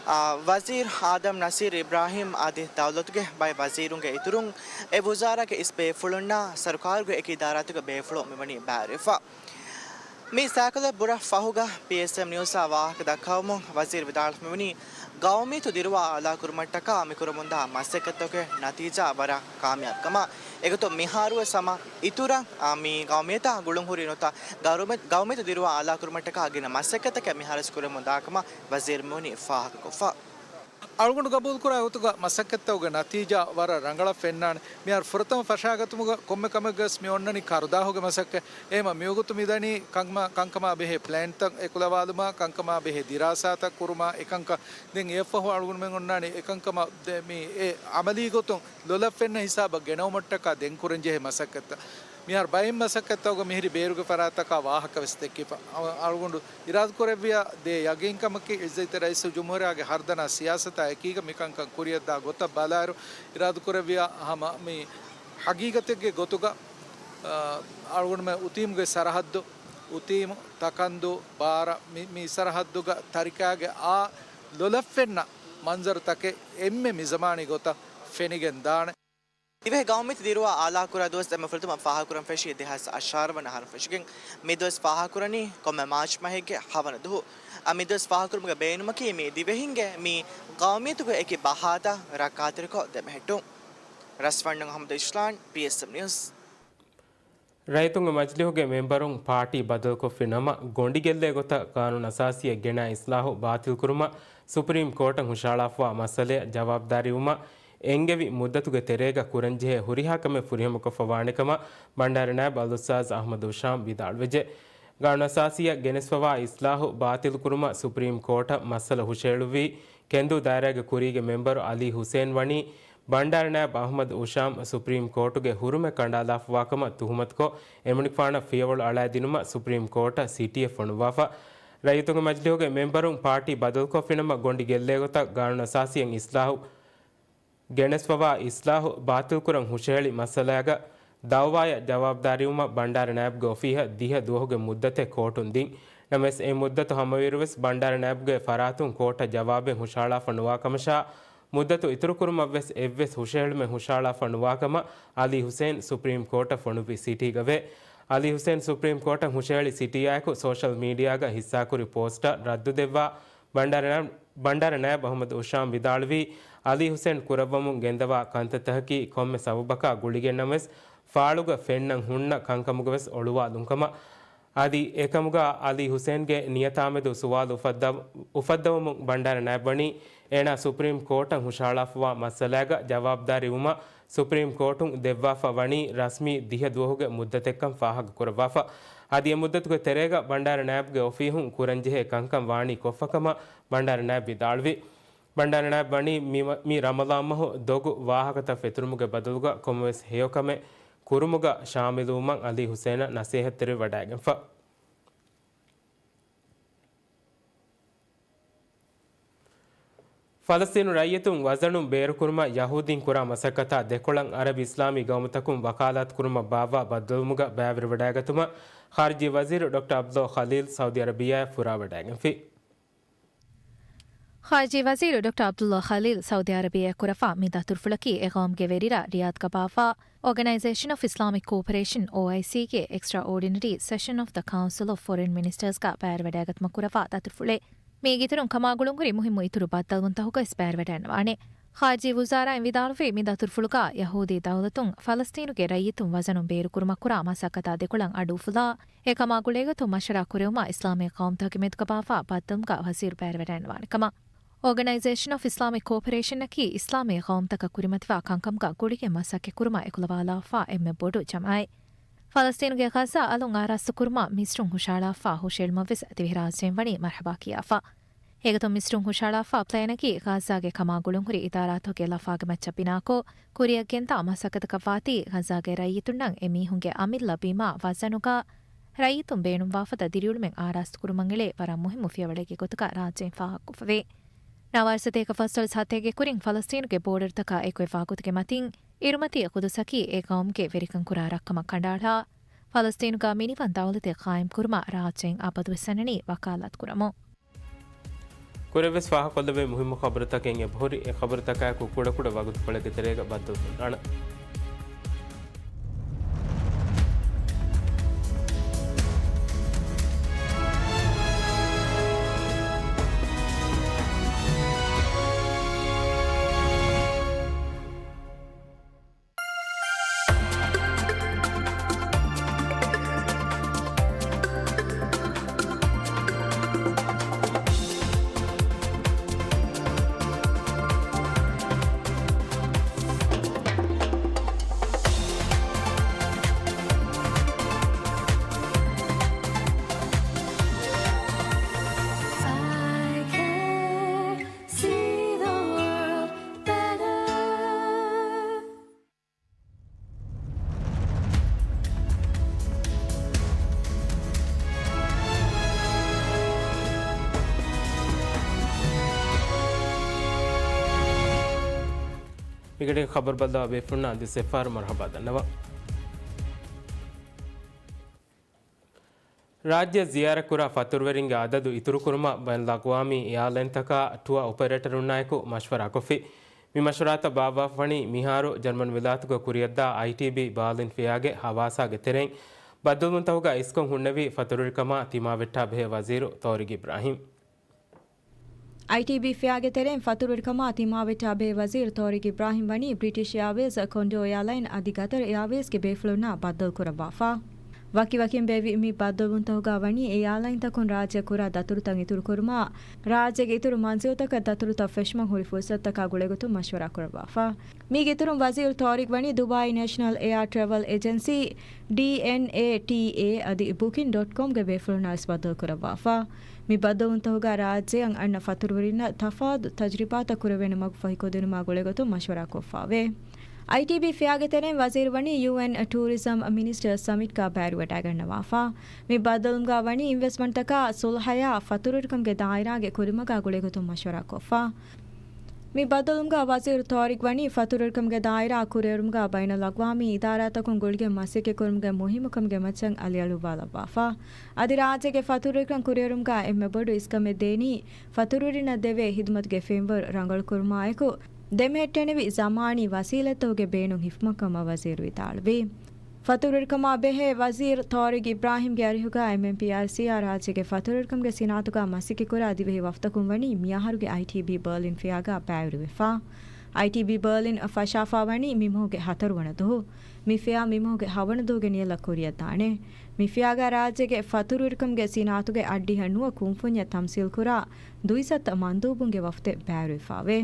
އާ، ވަޒީރު އާދަމް ނަސީރު އިބްރާހިމް އަދި ދައުލަތުގެ ބައެއް ވަޒީރުންގެ އިތުރުން، އެ ވުޒާރާގެ އިސް ބޭފުޅުންނާ ސަރުކާރުގެ އެކި އިދާރާތަކުގެ ބޭފުޅުން މިވަނީ ބައިވެރިވެފަ. މި ސައިކަލެއް ބުރަށް ފަހުގަ ޕީއެސްއެމް ނިއުސްއާ ވާހަކަ ދައްކަވަމުން ވަޒީރު ވިދާޅުވި މިވަނީ، ގައުމީ ދިރުވާ އާލާކުރުމަށްޓަކާ މިކުރަމުންދާ މަސައްކަތްތަކުގެ ނަތީޖާ ވަރަށް ކާމިޔާބުކަމަށް. އެގޮތުން މިހާރުވެސް ހަމަ އިތުރަށް، އާ، މި ގައުމިއްޔަތާ ގުޅުންހުރި ނުތަ ގައުމި-، ގައުމީ ދިރުވާ އާލާކުރުމަށްޓަކާ ގިނަ މަސައްކަތްތަކެއް މިހާރުވެސް ކުރަމުންދާކަމަށް ވަޒީރު މިވަނީ ފާހަގަކޮށްފަ. އަޅުގަނޑު ގަބޫލުކުރާ ގޮތުގަ މަސައްކަތްތަކުގެ ނަތީޖާ ވަރަށް ރަނގަޅަށް ފެންނާނެ. މިހާރު ފުރަތަމަ ފަށާގަތުމުގަ ކޮންމެ ކަމެއްގަސް މި އޮންނަނީ ކަރުދާހުގެ މަސައްކަތް. އެހެމަ މިވަގުތު މިދަނީ ކަންކަމާ، ކަންކަމާ ބެހޭ ޕްލޭންތައް އެކުލަވާލުމާ، ކަންކަމާ ބެހޭ ދިރާސާތައް ކުރުމާ އެކަންކަން. ދެން އެއަށްފަހު އަޅުގަނޑުމެން އޮންނާނީ އެކަންކަމަށް ދެ-، މި އެ އަމަލީ ގޮތުން ލޮލަށް ފެންނަ ހިސާބަށް ގެނައުމަށްޓަކާ ދެން ކުރަންޖެހޭ މަސައްކަތްތައް. މިހާރު ބައެއް މަސައްކަތްތަކުގަ މިހިރި ބޭރުގެ ފަރާތްތަކާ ވާހަކަ ވެސް ދެއްކިފަ. އަ-، އަޅުގަނޑު އިރާދަކުރެއްވިޔާ ދޭ ޔަގީންކަމަކީ އިއްޒަތްތެރި ރައީސުލްޖުމްހޫރިއްޔާގެ ހަރުދަނާ ސިޔާސަތާ އެކީގަ މިކަންކަން ކުރިއަށްދާ ގޮތަށް ބަލާއިރު، އިރާދަކުރެއްވިޔާ ހަމަ މި ހަގީގަތެއްގެ ގޮތުގަ، އަ، އަޅުގަނޑުމެން އުތީމުގެ ސަރަހައްދު، އުތީމު، ތަކަންދޫ، ބާރަ، މި، މި ސަރަހައްދުގަ ތަރިކާގެ އާ ލޮލަށް ފެންނަ މަންޒަރުތަކެއް އެންމެ މިޒަމާނީ ގޮތަށް ފެނިގެން ދާނެ. ދިވެހި ގައުމީ ދިރުވާ އާލާކުރާ ދުވަސް ދެންމެ ފުރަތަމަ ފާހަގަކުރަން ފެށީ ދެހާސް އަށާރަ ވަނަ އަހަރުން ފެށިގެން. މި ދުވަސް ފާހަގަކުރަނީ ކޮންމެ މާޗް މަހެއްގެ ހަވަނަ ދުހު. އަ، މި ދުވަސް ފާހަގަކުރުމުގެ ބޭނުމަކީ މި ދިވެހިންގެ މި ގައުމިއްޔަތުގެ އެކި ބަހާތައް ރައްކާތެރިކޮށް ދެމެހެއްޓުން. ރަސްވަންނަން އަހްމަދު އިޝްލާން، ޕީއެސްއެމް ނިއުސް. ރައްޔިތުންގެ މަޖިލީހުގެ މެންބަރުން ޕާޓީ ބަދަލުކޮށްފި ނަމަ، ގޮނޑިގެއްލޭ ގޮތަށް ގާނޫނު އަސާސީއަށް ގެނައި އިސްލާހު ބާތިލްކުރުމަށް ސުޕްރީމް ކޯޓަށް ހުށަހަޅާފަވާ މައްސަލައަށް ޖަވާބުދާރީވުމަށް އެންގެވި މުއްދަތުގެ ތެރޭގަ ކުރަންޖެހޭ ހުރިހާ ކަމެއް ފުރިހަމަކޮށްފަ ވާނެ ކަމަށް ބަންޑާރަ ނާއިބް އަލްއުސްތާޛް އަޙްމަދު އުޝާމް ވިދާޅުވެއްޖެ. ގާނޫނު އަސާސީއަށް ގެނެސްފަވާ އިސްލާހު ބާތިލްކުރުމަށް ސުޕްރީމް ކޯޓަށް މައްސަލަ ހުށަހެޅުއްވީ ކެންދޫ ދާއިރާގެ ކުރީގެ މެންބަރު އަލީ ހުސޭން ވަނީ، ބަންޑާރަ ނާއިބް އަޙްމަދު އުޝާމް ސުޕްރީމް ކޯޓުގެ ހުރުމެއް ކަނޑާލާފަވާކަމަށް ތުހުމަތުކޮށް، އެމަނިކުފާނަށް ފިޔަވަޅު އަޅާދިނުމަށް ސުޕްރީމް ކޯޓަށް ސިޓީއެއް ފޮނުއްވާފަ. ރައްޔިތުންގެ މަޖިލީހުގެ މެންބަރުން ޕާޓީ ބަދަލުކޮށްފިނަމަ، ގޮނޑި ގެއްލޭގޮތަށް ގާނޫނު އަސާސީއަށް އިސްލާހު ގެނެސްފަވާ އިސްލާހު ބާތިލްކުރަން ހުށަހެޅި މައްސަލާގަ ދައުވާއަށް ޖަވާބުދާރީވުމަށް ބަންޑާރަ ނާއިބްގެ އޮފީހަށް ދިހަ ދުވަހުގެ މުއްދަތެއް ކޯޓުން ދިން. ނަމަވެސް، އެ މުއްދަތު ހަމަވިއިރުވެސް ބަންޑާރަ ނާއިބްގެ ފަރާތުން ކޯޓަށް ޖަވާބެއް ހުށަހަޅާފަ ނުވާކަމަށާ، މުއްދަތު އިތުރުކުރުމަށްވެސް އެއްވެސް ހުށަހެޅުމެއް ހުށަހަޅާފަ ނުވާކަމަށް އަލީ ހުސޭން ސުޕްރީމް ކޯޓަށް ފޮނުއްވި ސިޓީގަވޭ. އަލީ ހުސޭން ސުޕްރީމް ކޯޓަށް ހުށަހެޅި ސިޓީއާއެކު ސޯޝަލް މީޑިއާގަ ހިއްސާކުރި ޕޯސްޓަށް ރައްދު ދެއްވާ ބަންޑާރަ ނާއިބް، ބަންޑާރަ ނާއިބް އަޙްމަދު އުޝާމް ވިދާޅުވީ، އަލީ ހުސޭން ކުރައްވަމުން ގެންދަވާ ކަންތައްތަކަކީ ކޮންމެ ސަބަބަކާ ގުޅިގެންނަމަވެސް، ފާޅުގަ ފެންނަން ހުންނަ ކަންކަމުގަވެސް އޮޅުވާލުންކަމަށް. އަދި އެކަމުގަ އަލީ ހުސޭންގެ ނިޔަތާމެދު ސުވާލު އުފައްދަ-، އުފައްދަވަމުން ބަންޑާރަ ނާއިބް ވަނީ، އޭނާ ސުޕްރީމް ކޯޓަށް ހުށަހަޅާފަވާ މައްސަލާގަ ޖަވާބުދާރީވުމަށް ސުޕްރީމް ކޯޓުން ދެއްވާފަ ވަނީ ރަސްމީ ދިހަ ދުވަހުގެ މުއްދަތެއްކަން ފާހަގަކުރައްވާފަ. އަދި އެ މުއްދަތުގެ ތެރޭގަ ބަންޑާރަ ނާއިބްގެ އޮފީހުން ކުރަންޖެހޭ ކަންކަން ވާނީ ކޮށްފަކަމަށް ބަންޑާރަ ނާއިބް ވިދާޅުވި. ބަންޑާރަ ނާއިބް ވަނީ މި، މި ރަމަޟާން މަހު ދޮގު ވާހަކަތައް ފެތުރުމުގެ ބަދަލުގަ ކޮންމެވެސް ހެޔޮކަމެއް ކުރުމުގަ ޝާމިލުވުމަށް އަލީ ހުސޭނަށް ނަސޭހަތްތެރިވެވަޑައިގެންފަ. ފަލަސްތީނު ރައްޔިތުން ވަޒަނުން ބޭރުކުރުމަށް ޔަހޫދީން ކުރާ މަސައްކަތާ ދެކޮޅަށް އަރަބި އިސްލާމީ ގައުމުތަކުން ވަކާލާތުކުރުމަށް ބާއްވާ ބައްދަލުވުމުގަ ބައިވެރިވަޑައިގަތުމަށް ޚާރިޖީ ވަޒީރު ޑޮކްޓަރ ޢަބްދުﷲ ޚަލީލް ސައުދީ އަރަބިއްޔާއަށް ފުރާވަޑައިގެންފި. ޚާރިޖީ ވަޒީރު ޑޮކްޓަރ ޢަބްދުﷲ ޚަލީލް ސައުދީ އަރަބިއްޔާއަށް ކުރަފާ މި ދަތުރުފުޅަކީ އެ ގައުމުގެ ވެރިރަށް ރިޔާދްގަ ބާއްވާ އޯގަނައިޒޭޝަން އޮފް އިސްލާމިކް ކޯޕަރޭޝަން، އޯއައިސީ، ގެ އެކްސްޓްރާ އޯޑިނަރީ ސެޝަން އޮފް ދަ ކައުންސިލް އޮފް ފޮރިން މިނިސްޓަރސްގަ ބައިވެރިވަޑައިގަތުމަށް ކުރައްވާ ދަތުރުފުޅެއް. މީގެ އިތުރުން ކަމާގުޅުންހުރި މުހިއްމު އިތުރު ބައްދަލުވުންތަކުގައި ވެސް ބައިވެރިވެޑައިންނަވާނެ. ޚާރިޖީ ވުޒާރާއިން ވިދާޅުވީ، މި ދަތުރުފުޅުގަ ޔަހޫދީ ދައުލަތުން ފަލަސްތީނުގެ ރައްޔިތުން ވަޒަނުން ބޭރުކުރުމަށް ކުރާ މަސައްކަތާ ދެކޮޅަށް އަޑު އުފުލާ، އެ ކަމާ ގުޅޭގޮތުން މަޝްވަރާ ކުރެވުމަށް އިސްލާމީ ޤައުމުތަކުގެ މެދުގަ ބާއްވާ ބައްދަލުމުގަ ވަޒީރު ބައިވެރިވެޑައިންނަވާނެ ކަމަށް. އޯގަނައިޒޭޝަން އޮފް އިސްލާމިކް ކޯޕަރޭޝަނަކީ އިސްލާމީ ޤައުމުތަކަށް ކުރިމަތިވާ ކަންކަމުގަ ގުޅިގެން މަސައްކަތް ކުރުމަށް އެކުލަވާލާފާ އެންމެ ބޮޑު ޖަމާއެއް. ފަލަސްތީނުގެ ޣައްޒާ އަލުން އާރާސްތުކުރުމަށް މިސްރުން ހުށަހަޅާފާ ހުށަހެޅުމަށްވެސް ދިވެހިރާއްޖޭން ވަނީ މަރްޙަބާ ކިޔާފަ. އެގޮތުން މިސްރުން ހުށަހަޅާފާ ޕްލޭނަކީ ޣައްޒާގެ ކަމާ ގުޅުންހުރި އިދާރާތަކުގެ ލަފާގެ މައްޗަށް ބިނާކޮށް، ކުރިއަށް ގެންދާ މަސައްކަތަކަށްވާތީ، ޣައްޒާގެ ރައްޔިތުންނަށް އެމީހުންގެ އަމިއްލަ ބިމާ ވަޒަނުގަ ރައްޔިތުން ބޭނުންވާފަދަ ދިރިއުޅުމެއް އާރާސްތުކުރުމަށް އެޅޭ ވަރަށް މުހިއްމު ފިޔަވަޅެއްގެ ގޮތުގަ ރާއްޖޭން ފާހަގަކޮށްފަވޭ. ނަވާރަ ސަތޭކަ ފަސްދޮޅަސް ހަތޭކަ ކުރިން ފަލަސްތީނުގެ ބޯޑަރުތަކާ އެކުވެވާ ގޮތުގެ މަތިން، އިރުމަތީ ޤުދުސަކީ އެ ޤައުމުގެ ވެރިކަން ކުރާ ރަށްކަމަށް ކަނޑައަޅާ، ފަލަސްތީނުގަ މިނިވަން ދައުލަތެއް ޤާއިމް ކުރުމަށް ރާއްޖޭން އަބަދުވެސް އަންނަނީ ވަކާލާތު ކުރަމުން. ކުރެވެސް ފާހަގަކޮށްލެވޭ މުހިއްމު ޚަބަރުތަކެއް އެބަހުރި. އެ ޚަބަރުތަކާއެކު ކުޑަކުޑަ ވަގުތުކޮޅެއްގެ ތެރޭގަ ބައްދަލުކޮށްލާނަން. ގިޑި ޚަބަރު ބައްލަވާ ބޭފުޅުންނަށް އަދި ސެފާރު މަރުޙަބާ ދަންނަވަން. ރާއްޖެ ޒިޔާރަތްކުރާ ފަތުރުވެރިންގެ އަދަދު އިތުރުކުރުމަށް ބައިނަލްއަގްވާމީ އެއާލައިންތަކާ ޓުއާ އޮޕަރޭޓަރުންނާއެކު މަޝްވަރާކޮށްފި. މި މަޝްވަރާތައް ބާއްވާފަވަނީ މިހާރު ޖަރްމަން ވިލާތުގަ ކުރިއަށްދާ އައިޓީބީ ބާލިން ފިޔާގެ ހަވާސާގެ ތެރެއިން. ބައްދަލުވުންތަކުގަ އިސްކޮށް ހުންނެވީ ފަތުރުވެރިކަމާ ތިމާވެއްޓާ ބެހޭ ވަޒީރު ތޯރިގް އިބްރާހިމް. އައިޓީބީ ފިޔާގެ ތެރެއިން ފަތުރުވެރިކަމާ ތިމާވެއްޓާ ބެހޭ ވަޒީރު ތޯރިގް އިބްރާހިމް ވަނީ ބްރިޓިޝް އެއާވޭޒް، ކޮންޑޯ އެއާލައިން އަދި ގަތަރު އެއާވޭޒްގެ ބޭފުޅުންނާ ބައްދަލުކުރައްވާފަ. ވަކިވަކިން ބޭއްވި މި ބައްދަލުވުންތަކުގަ ވަނީ އެއާލައިންތަކުން ރާއްޖެ ކުރާ ދަތުރުތައް އިތުރުކުރުމާ، ރާއްޖޭގެ އިތުރު މަންޒިލްތަކަށް ދަތުރުތައް ފެށުމަށް ހުރި ފުރުސަތުތަކާ ގުޅޭގޮތުން މަޝްވަރާ ކުރައްވާފަ. މީގެ އިތުރުން ވަޒީރު ތޯރިގް ވަނީ ދުބާއީ ނޭޝަނަލް އެއާ ޓްރެވެލް އެޖެންސީ، ޑީއެންއޭޓީއޭ އަދި ބުކިން ޑޮޓް ކޮމްގެ ބޭފުޅުންނާވެސް ބައްދަލުކުރައްވާފަ. މި ބައްދަލުވުންތަކުގަ ރާއްޖެއަށް އަންނަ ފަތުރުވެރިންނަށް ތަފާތު ތަޖްރިބާތައް ކުރެވޭނެ މަގު ފަހިކޮށްދިނުމާ ގުޅޭގޮތުން މަޝްވަރާކޮށްފައވޭ. އައިޓީބީ ފިޔާގެ ތެރެއިން ވަޒީރު ވަނީ ޔޫއެން ޓޫރިޒަމް މިނިސްޓަރ ސަމިޓްގަ ބައިވެރިވެވަޑައިގަންނަވާފަ. މި ބައްދަލުވުމުގަ ވަނީ އިންވެސްޓްމަންޓްތަކާ ސުލްހަޔާ ފަތުރުވެރިކަމުގެ ދާއިރާގެ ކުރިމަގާ ގުޅޭގޮތުން މަޝްވަރާކޮށްފަ. މި ބައްދަލުވުމުގަ ވަޒީރު ތޯރިގް ވަނީ ފަތުރުވެރިކަމުގެ ދާއިރާ ކުރިއެރުމުގަ ބައިނަލްއަގްވާމީ އިދާރާތަކުން ގުޅިގެން މަސައްކަތްކުރުމުގެ މުހިއްމުކަމުގެ މައްޗަށް އަލިއަޅުއްވާލައްވާފަ. އަދި ރާއްޖޭގެ ފަތުރުވެރިކަން ކުރިއެރުމުގަ އެންމެ ބޮޑު އިސްކަމެއް ދޭނީ ފަތުރުވެރިންނަށް ދެވޭ ހިދުމަތުގެ ފެންވަރު ރަނގަޅުކުރުމާއެކު، ދެމެހެއްޓެނިވި ޒަމާނީ ވަސީލަތްތަކުގެ ބޭނުން ހިފުމަށް ކަމަށް ވަޒީރު ވިދާޅުވި. ފަތުރުވެރިކަމާ ބެހޭ ވަޒީރު ތޯރިގް އިބްރާހިމްގެ އަރިހުގަ އެމްއެމްޕީއާރްސީއާ ރާއްޖޭގެ ފަތުރުވެރިކަމުގެ ސިނާއަތުގަ މަސައްކަތްކުރާ ދިވެހި ވަފްދަކުން ވަނީ މިއަހަރުގެ އައިޓީބީ ބާލިން ފިޔާގަ ބައިވެރިވެފަ. އައިޓީބީ ބާލިން ފަށާފަ ވަނީ މި މަހުގެ ހަތަރުވަނަ ދުހު. މި ފެޔާ މި މަހުގެ ހަވަނަ ދުވަހުގެ ނިޔަލަށް ކުރިއަށްދާނެ. މި ފެޔާގަ ރާއްޖޭގެ ފަތުރުވެރިކަމުގެ ސިނާއަތުގެ އައްޑިހަ ނުވަ ކުންފުންޏަށް ތަމްސީލްކުރާ ދުއިސައްތަ މަންދޫބުންގެ ވަފްދެއް ބައިވެރިވެފައވޭ.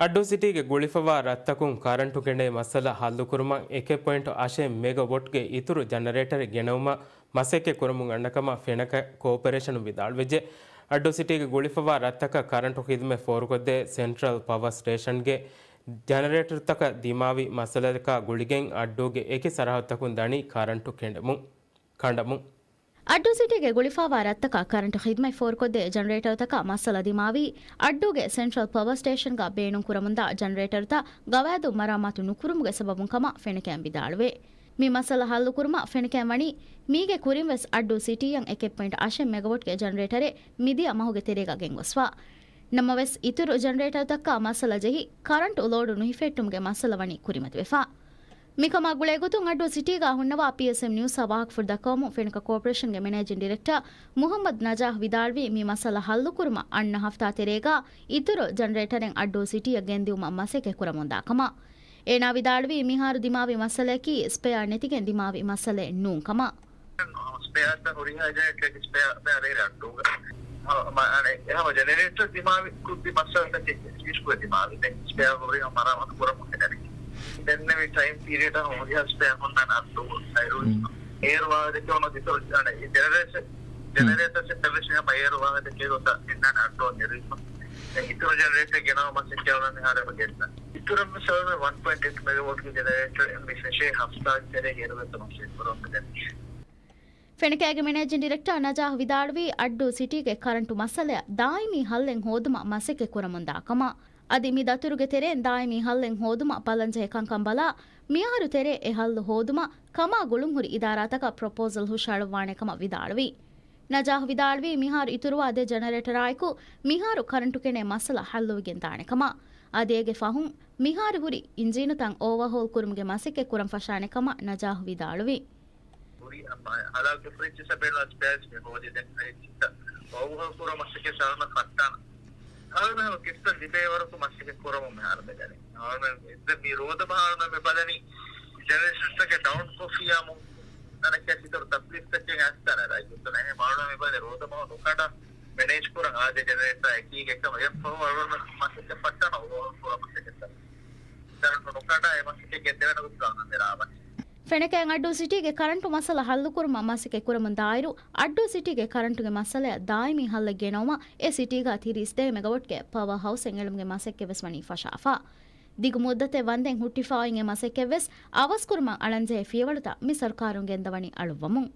އައްޑޫ ސިޓީގެ ގުޅިފަވާ ރަށްތަކުން ކަރަންޓު ކެނޑޭ މައްސަލަ ހައްލުކުރުމަށް އެކެއް ޕޮއިންޓު އަށެއް މެގަ ވޮޓްގެ އިތުރު ޖަނަރޭޓަރެއް ގެނައުމަށް މަސައްކަތް ކުރަމުން އަންނަ ކަމަށް ފެނަކައި ކޯޕަރޭޝަނުން ވިދާޅުވެއްޖެ. އައްޑޫ ސިޓީގެ ގުޅިފަވާ ރަށްތަކަށް ކަރަންޓު ޚިދުމަތް ފޯރުކޮށްދޭ ސެންޓްރަލް ޕަވަރ ސްޓޭޝަންގެ ޖަނަރޭޓަރުތަކަށް ދިމާވި މައްސަލައަކާ ގުޅިގެން އައްޑޫގެ އެކި ސަރަހައްދުތަކުން ދަނީ ކަރަންޓު ކެނޑެމުން، ކަނޑަމުން. އައްޑޫ ސިޓީގެ ގުޅިފަވާ ރަށްތަކަށް ކަރަންޓު ޚިދުމަތް ފޯރުކޮށްދޭ ޖަނަރޭޓަރުތަކަށް މައްސަލަ ދިމާވީ، އައްޑޫގެ ސެންޓްރަލް ޕަވަރ ސްޓޭޝަންގަ ބޭނުން ކުރަމުންދާ ޖަނަރޭޓަރުތައް ގަވާއިދުން މަރާމާތު ނުކުރުމުގެ ސަބަބުން ކަމަށް ފެނަކައިން ވިދާޅުވޭ. މި މައްސަލަ ހައްލުކުރުމަށް ފެނަކައިން ވަނީ، މީގެ ކުރިން ވެސް އައްޑޫ ސިޓީއަށް އެކެއް ޕޮއިންޓް އަށެއް މެގަވޮޓްގެ ޖަނަރޭޓަރެއް މިދިޔަ މަހުގެ ތެރޭގަ ގެންގޮސްފަ. ނަމަވެސް، އިތުރު ޖަނަރޭޓަރުތަކަށް މައްސަލަ ޖެހި، ކަރަންޓު ލޯޑު ނުހިފެއްޓުމުގެ މައްސަލަ ވަނީ ކުރިމަތިވެފަ. މިކަމާ ގުޅޭގޮތުން އައްޑޫ ސިޓީގަ ހުންނަވާ ޕީއެސްއެމް ނިއުސްއަށް ވާހަކަފުޅު ދައްކަވަމުން ފެނަކަ ކޯޕަރޭޝަންގެ މެނޭޖިން ޑިރެކްޓަރ މުހައްމަދު ނަޖާހް ވިދާޅުވީ، މި މައްސަލަ ހައްލުކުރުމަށް އަންނަ ހަފްތާ ތެރޭގަ އިތުރު ޖަނަރޭޓަރެއް އައްޑޫ ސިޓީއަށް ގެންދިއުމަށް މަސައްކަތް ކުރަމުންދާ ކަމަށް. އޭނާ ވިދާޅުވީ، މިހާރު ދިމާވި މައްސަލައަކީ ސްޕެއާ ނެތިގެން ދިމާވި މައްސަލައެއް ނޫން ކަމަށް. ސްޕެއާތައް ހުރިހާ ޖަނަރޭޓަރެއްގެ ސްޕެއާ ބޭރޭ އައްޑޫގަ. ހަ-، މަ-، އަނެ، އެހަމަ ޖަނަރޭޓަރ ދިމާވި، ކުއްދި މައްސަލަތަކެއް ސްވިޗްކޮށް ދިމާވި. ދެން ސްޕެއާ ހުރިހާ މަރާމާތު ކުރަމުން ހެދަނީ. ދެންނެވި ޓައިމް ޕީރިއަޑަށް ހުރިހާ ސްޕެއާ ހުންނާނެ އައްޑޫ އައިރު. މް. އޭރު ވާހަކަދެއްކެވުނު އިތުރު، އަނެ، ޖަނަރޭޓަރ، މް. ޖަނަރޭޓަރ ސެޓް ވެސް ހަމަ އޭރު ވާހަކަދެއްކެވި ގޮތަށް ހުންނާނެ އައްޑޫ ނެރުވިފަ. ދެން އިތުރު ޖަނަރޭޓަރ ގެނައުމަށް ސެޓް ކެވަން މިހާރު އެބަ ގެންނަ. އިތުރަށް މި ސަރވަރ ވަން ޕޮއިންޓް އެއިޓް މެގަވޮޓްގެ ޖެނެރޭޓަރެއް މި ފެށޭ ހަފްތާ ތެރޭގަ އިރުވެތަ މަސައްކަތް ކުރަމުން ދެން. ފެނަކައިގެ މެނޭޖިން ޑިރެކްޓަރ ނަޖާހް ވިދާޅުވީ، އައްޑޫ ސިޓީގެ ކަރަންޓު މައްސަލައަށް ދާއިމީ ހައްލެއް ހޯދުމަށް މަސައްކަތް ކުރަމުންދާ ކަމަށް. އަދި މި ދަތުރުގެ ތެރެއިން ދާއިމީ ހައްލެއް ހޯދުމަށް ބަލަންޖެހޭ ކަންކަން ބަލާ، މިއަހަރު ތެރޭ އެ ހައްލު ހޯދުމަށް ކަމާ ގުޅުންހުރި އިދާރާތަކަށް ޕްރޮޕޯސަލް ހުށައަޅުއްވާނެ ކަމަށް ވިދާޅުވި. ނަޖާހް ވިދާޅުވީ، މިހާރު އިތުރުވާ ދެ ޖަނަރޭޓަރާއެކު މިހާރު ކަރަންޓު ކެނޑޭ މައްސަލަ ހައްލުވެގެން ދާނެ ކަމަށް. އަދި އޭގެ ފަހުން މިހާރު ހުރި އިންޖީނުތައް އޯވަހޯލް ކުރުމުގެ މަސައްކަތް ކުރަން ފަށާނެ ކަމަށް ނަޖާހް ވިދާޅުވި. ހުރި ހަލާކު ފްރިޖް ސަޕްލައި ސްޕެއާ މި ހޯދި ދެން އައި ސި އޯވަހޯލް ކުރުމަށް މަސައްކަތް ސާލުން ފައްޓާނަ. ހަޅުމެހު ކިސްތަ ލިބޭ ވަރަކު މަސައްކަތް ކުރަމުން މިހާރު މި ދަނީ. ހަޅުމެ އެއްދެ މި ރޯދަ މަހާޅުމެ މި ބަލަނީ ޖެނެރޭޝަންސްތަކެއް ޑައުން ކޮށްފިޔާމު ނަނަކެ ސިތަރު ތަކްލީފްތަކެއް އައްސަނަ ރައި ގުތުން އެހެން މަހާޅުމެ މި ބަލަނީ ރޯދަ މަހު ނުކަނޑާ މެނޭޖް ކުރަން އާދެ ޖެނެރޭޓަރ އެކީގެ ކަމަށް އެ ފަހު ހަޅުމެ މަސައްކަތް ފައްޓާނަ އޯވަރ ކުރަ މަސައްކަތް ކަރަންޓު ނުކަނޑާ އެ މަސައްކަތް ގެންދެވޭނެ ގޮތުގަ އަންނަ ދެރާވަނީ. ފެނަކައިން އައްޑޫ ސިޓީގެ ކަރަންޓު މައްސަލަ ހައްލުކުރުމަށް މަސައްކަތް ކުރަމުން ދާއިރު، އައްޑޫ ސިޓީގެ ކަރަންޓުގެ މައްސަލައަށް ދާއިމީ ހައްލެއް ގެނައުމަށް އެ ސިޓީގަ ތިރީސް ދޭއް މެގަވޮޓްގެ ޕަވަރ ހައުސްއެއް އެޅުމުގެ މަސައްކަތް ވެސް ވަނީ ފަށާފަ. ދިގު މުއްދަތެއް ވަންދެން ހުއްޓިފައި އޮތް އެ މަސައްކަތް ވެސް އަވަސްކުރުމަށް އަޅަންޖެހޭ ފިޔަވަޅުތައް މި ސަރުކާރުން ގެންދަވަނީ އަޅުއްވަމުން.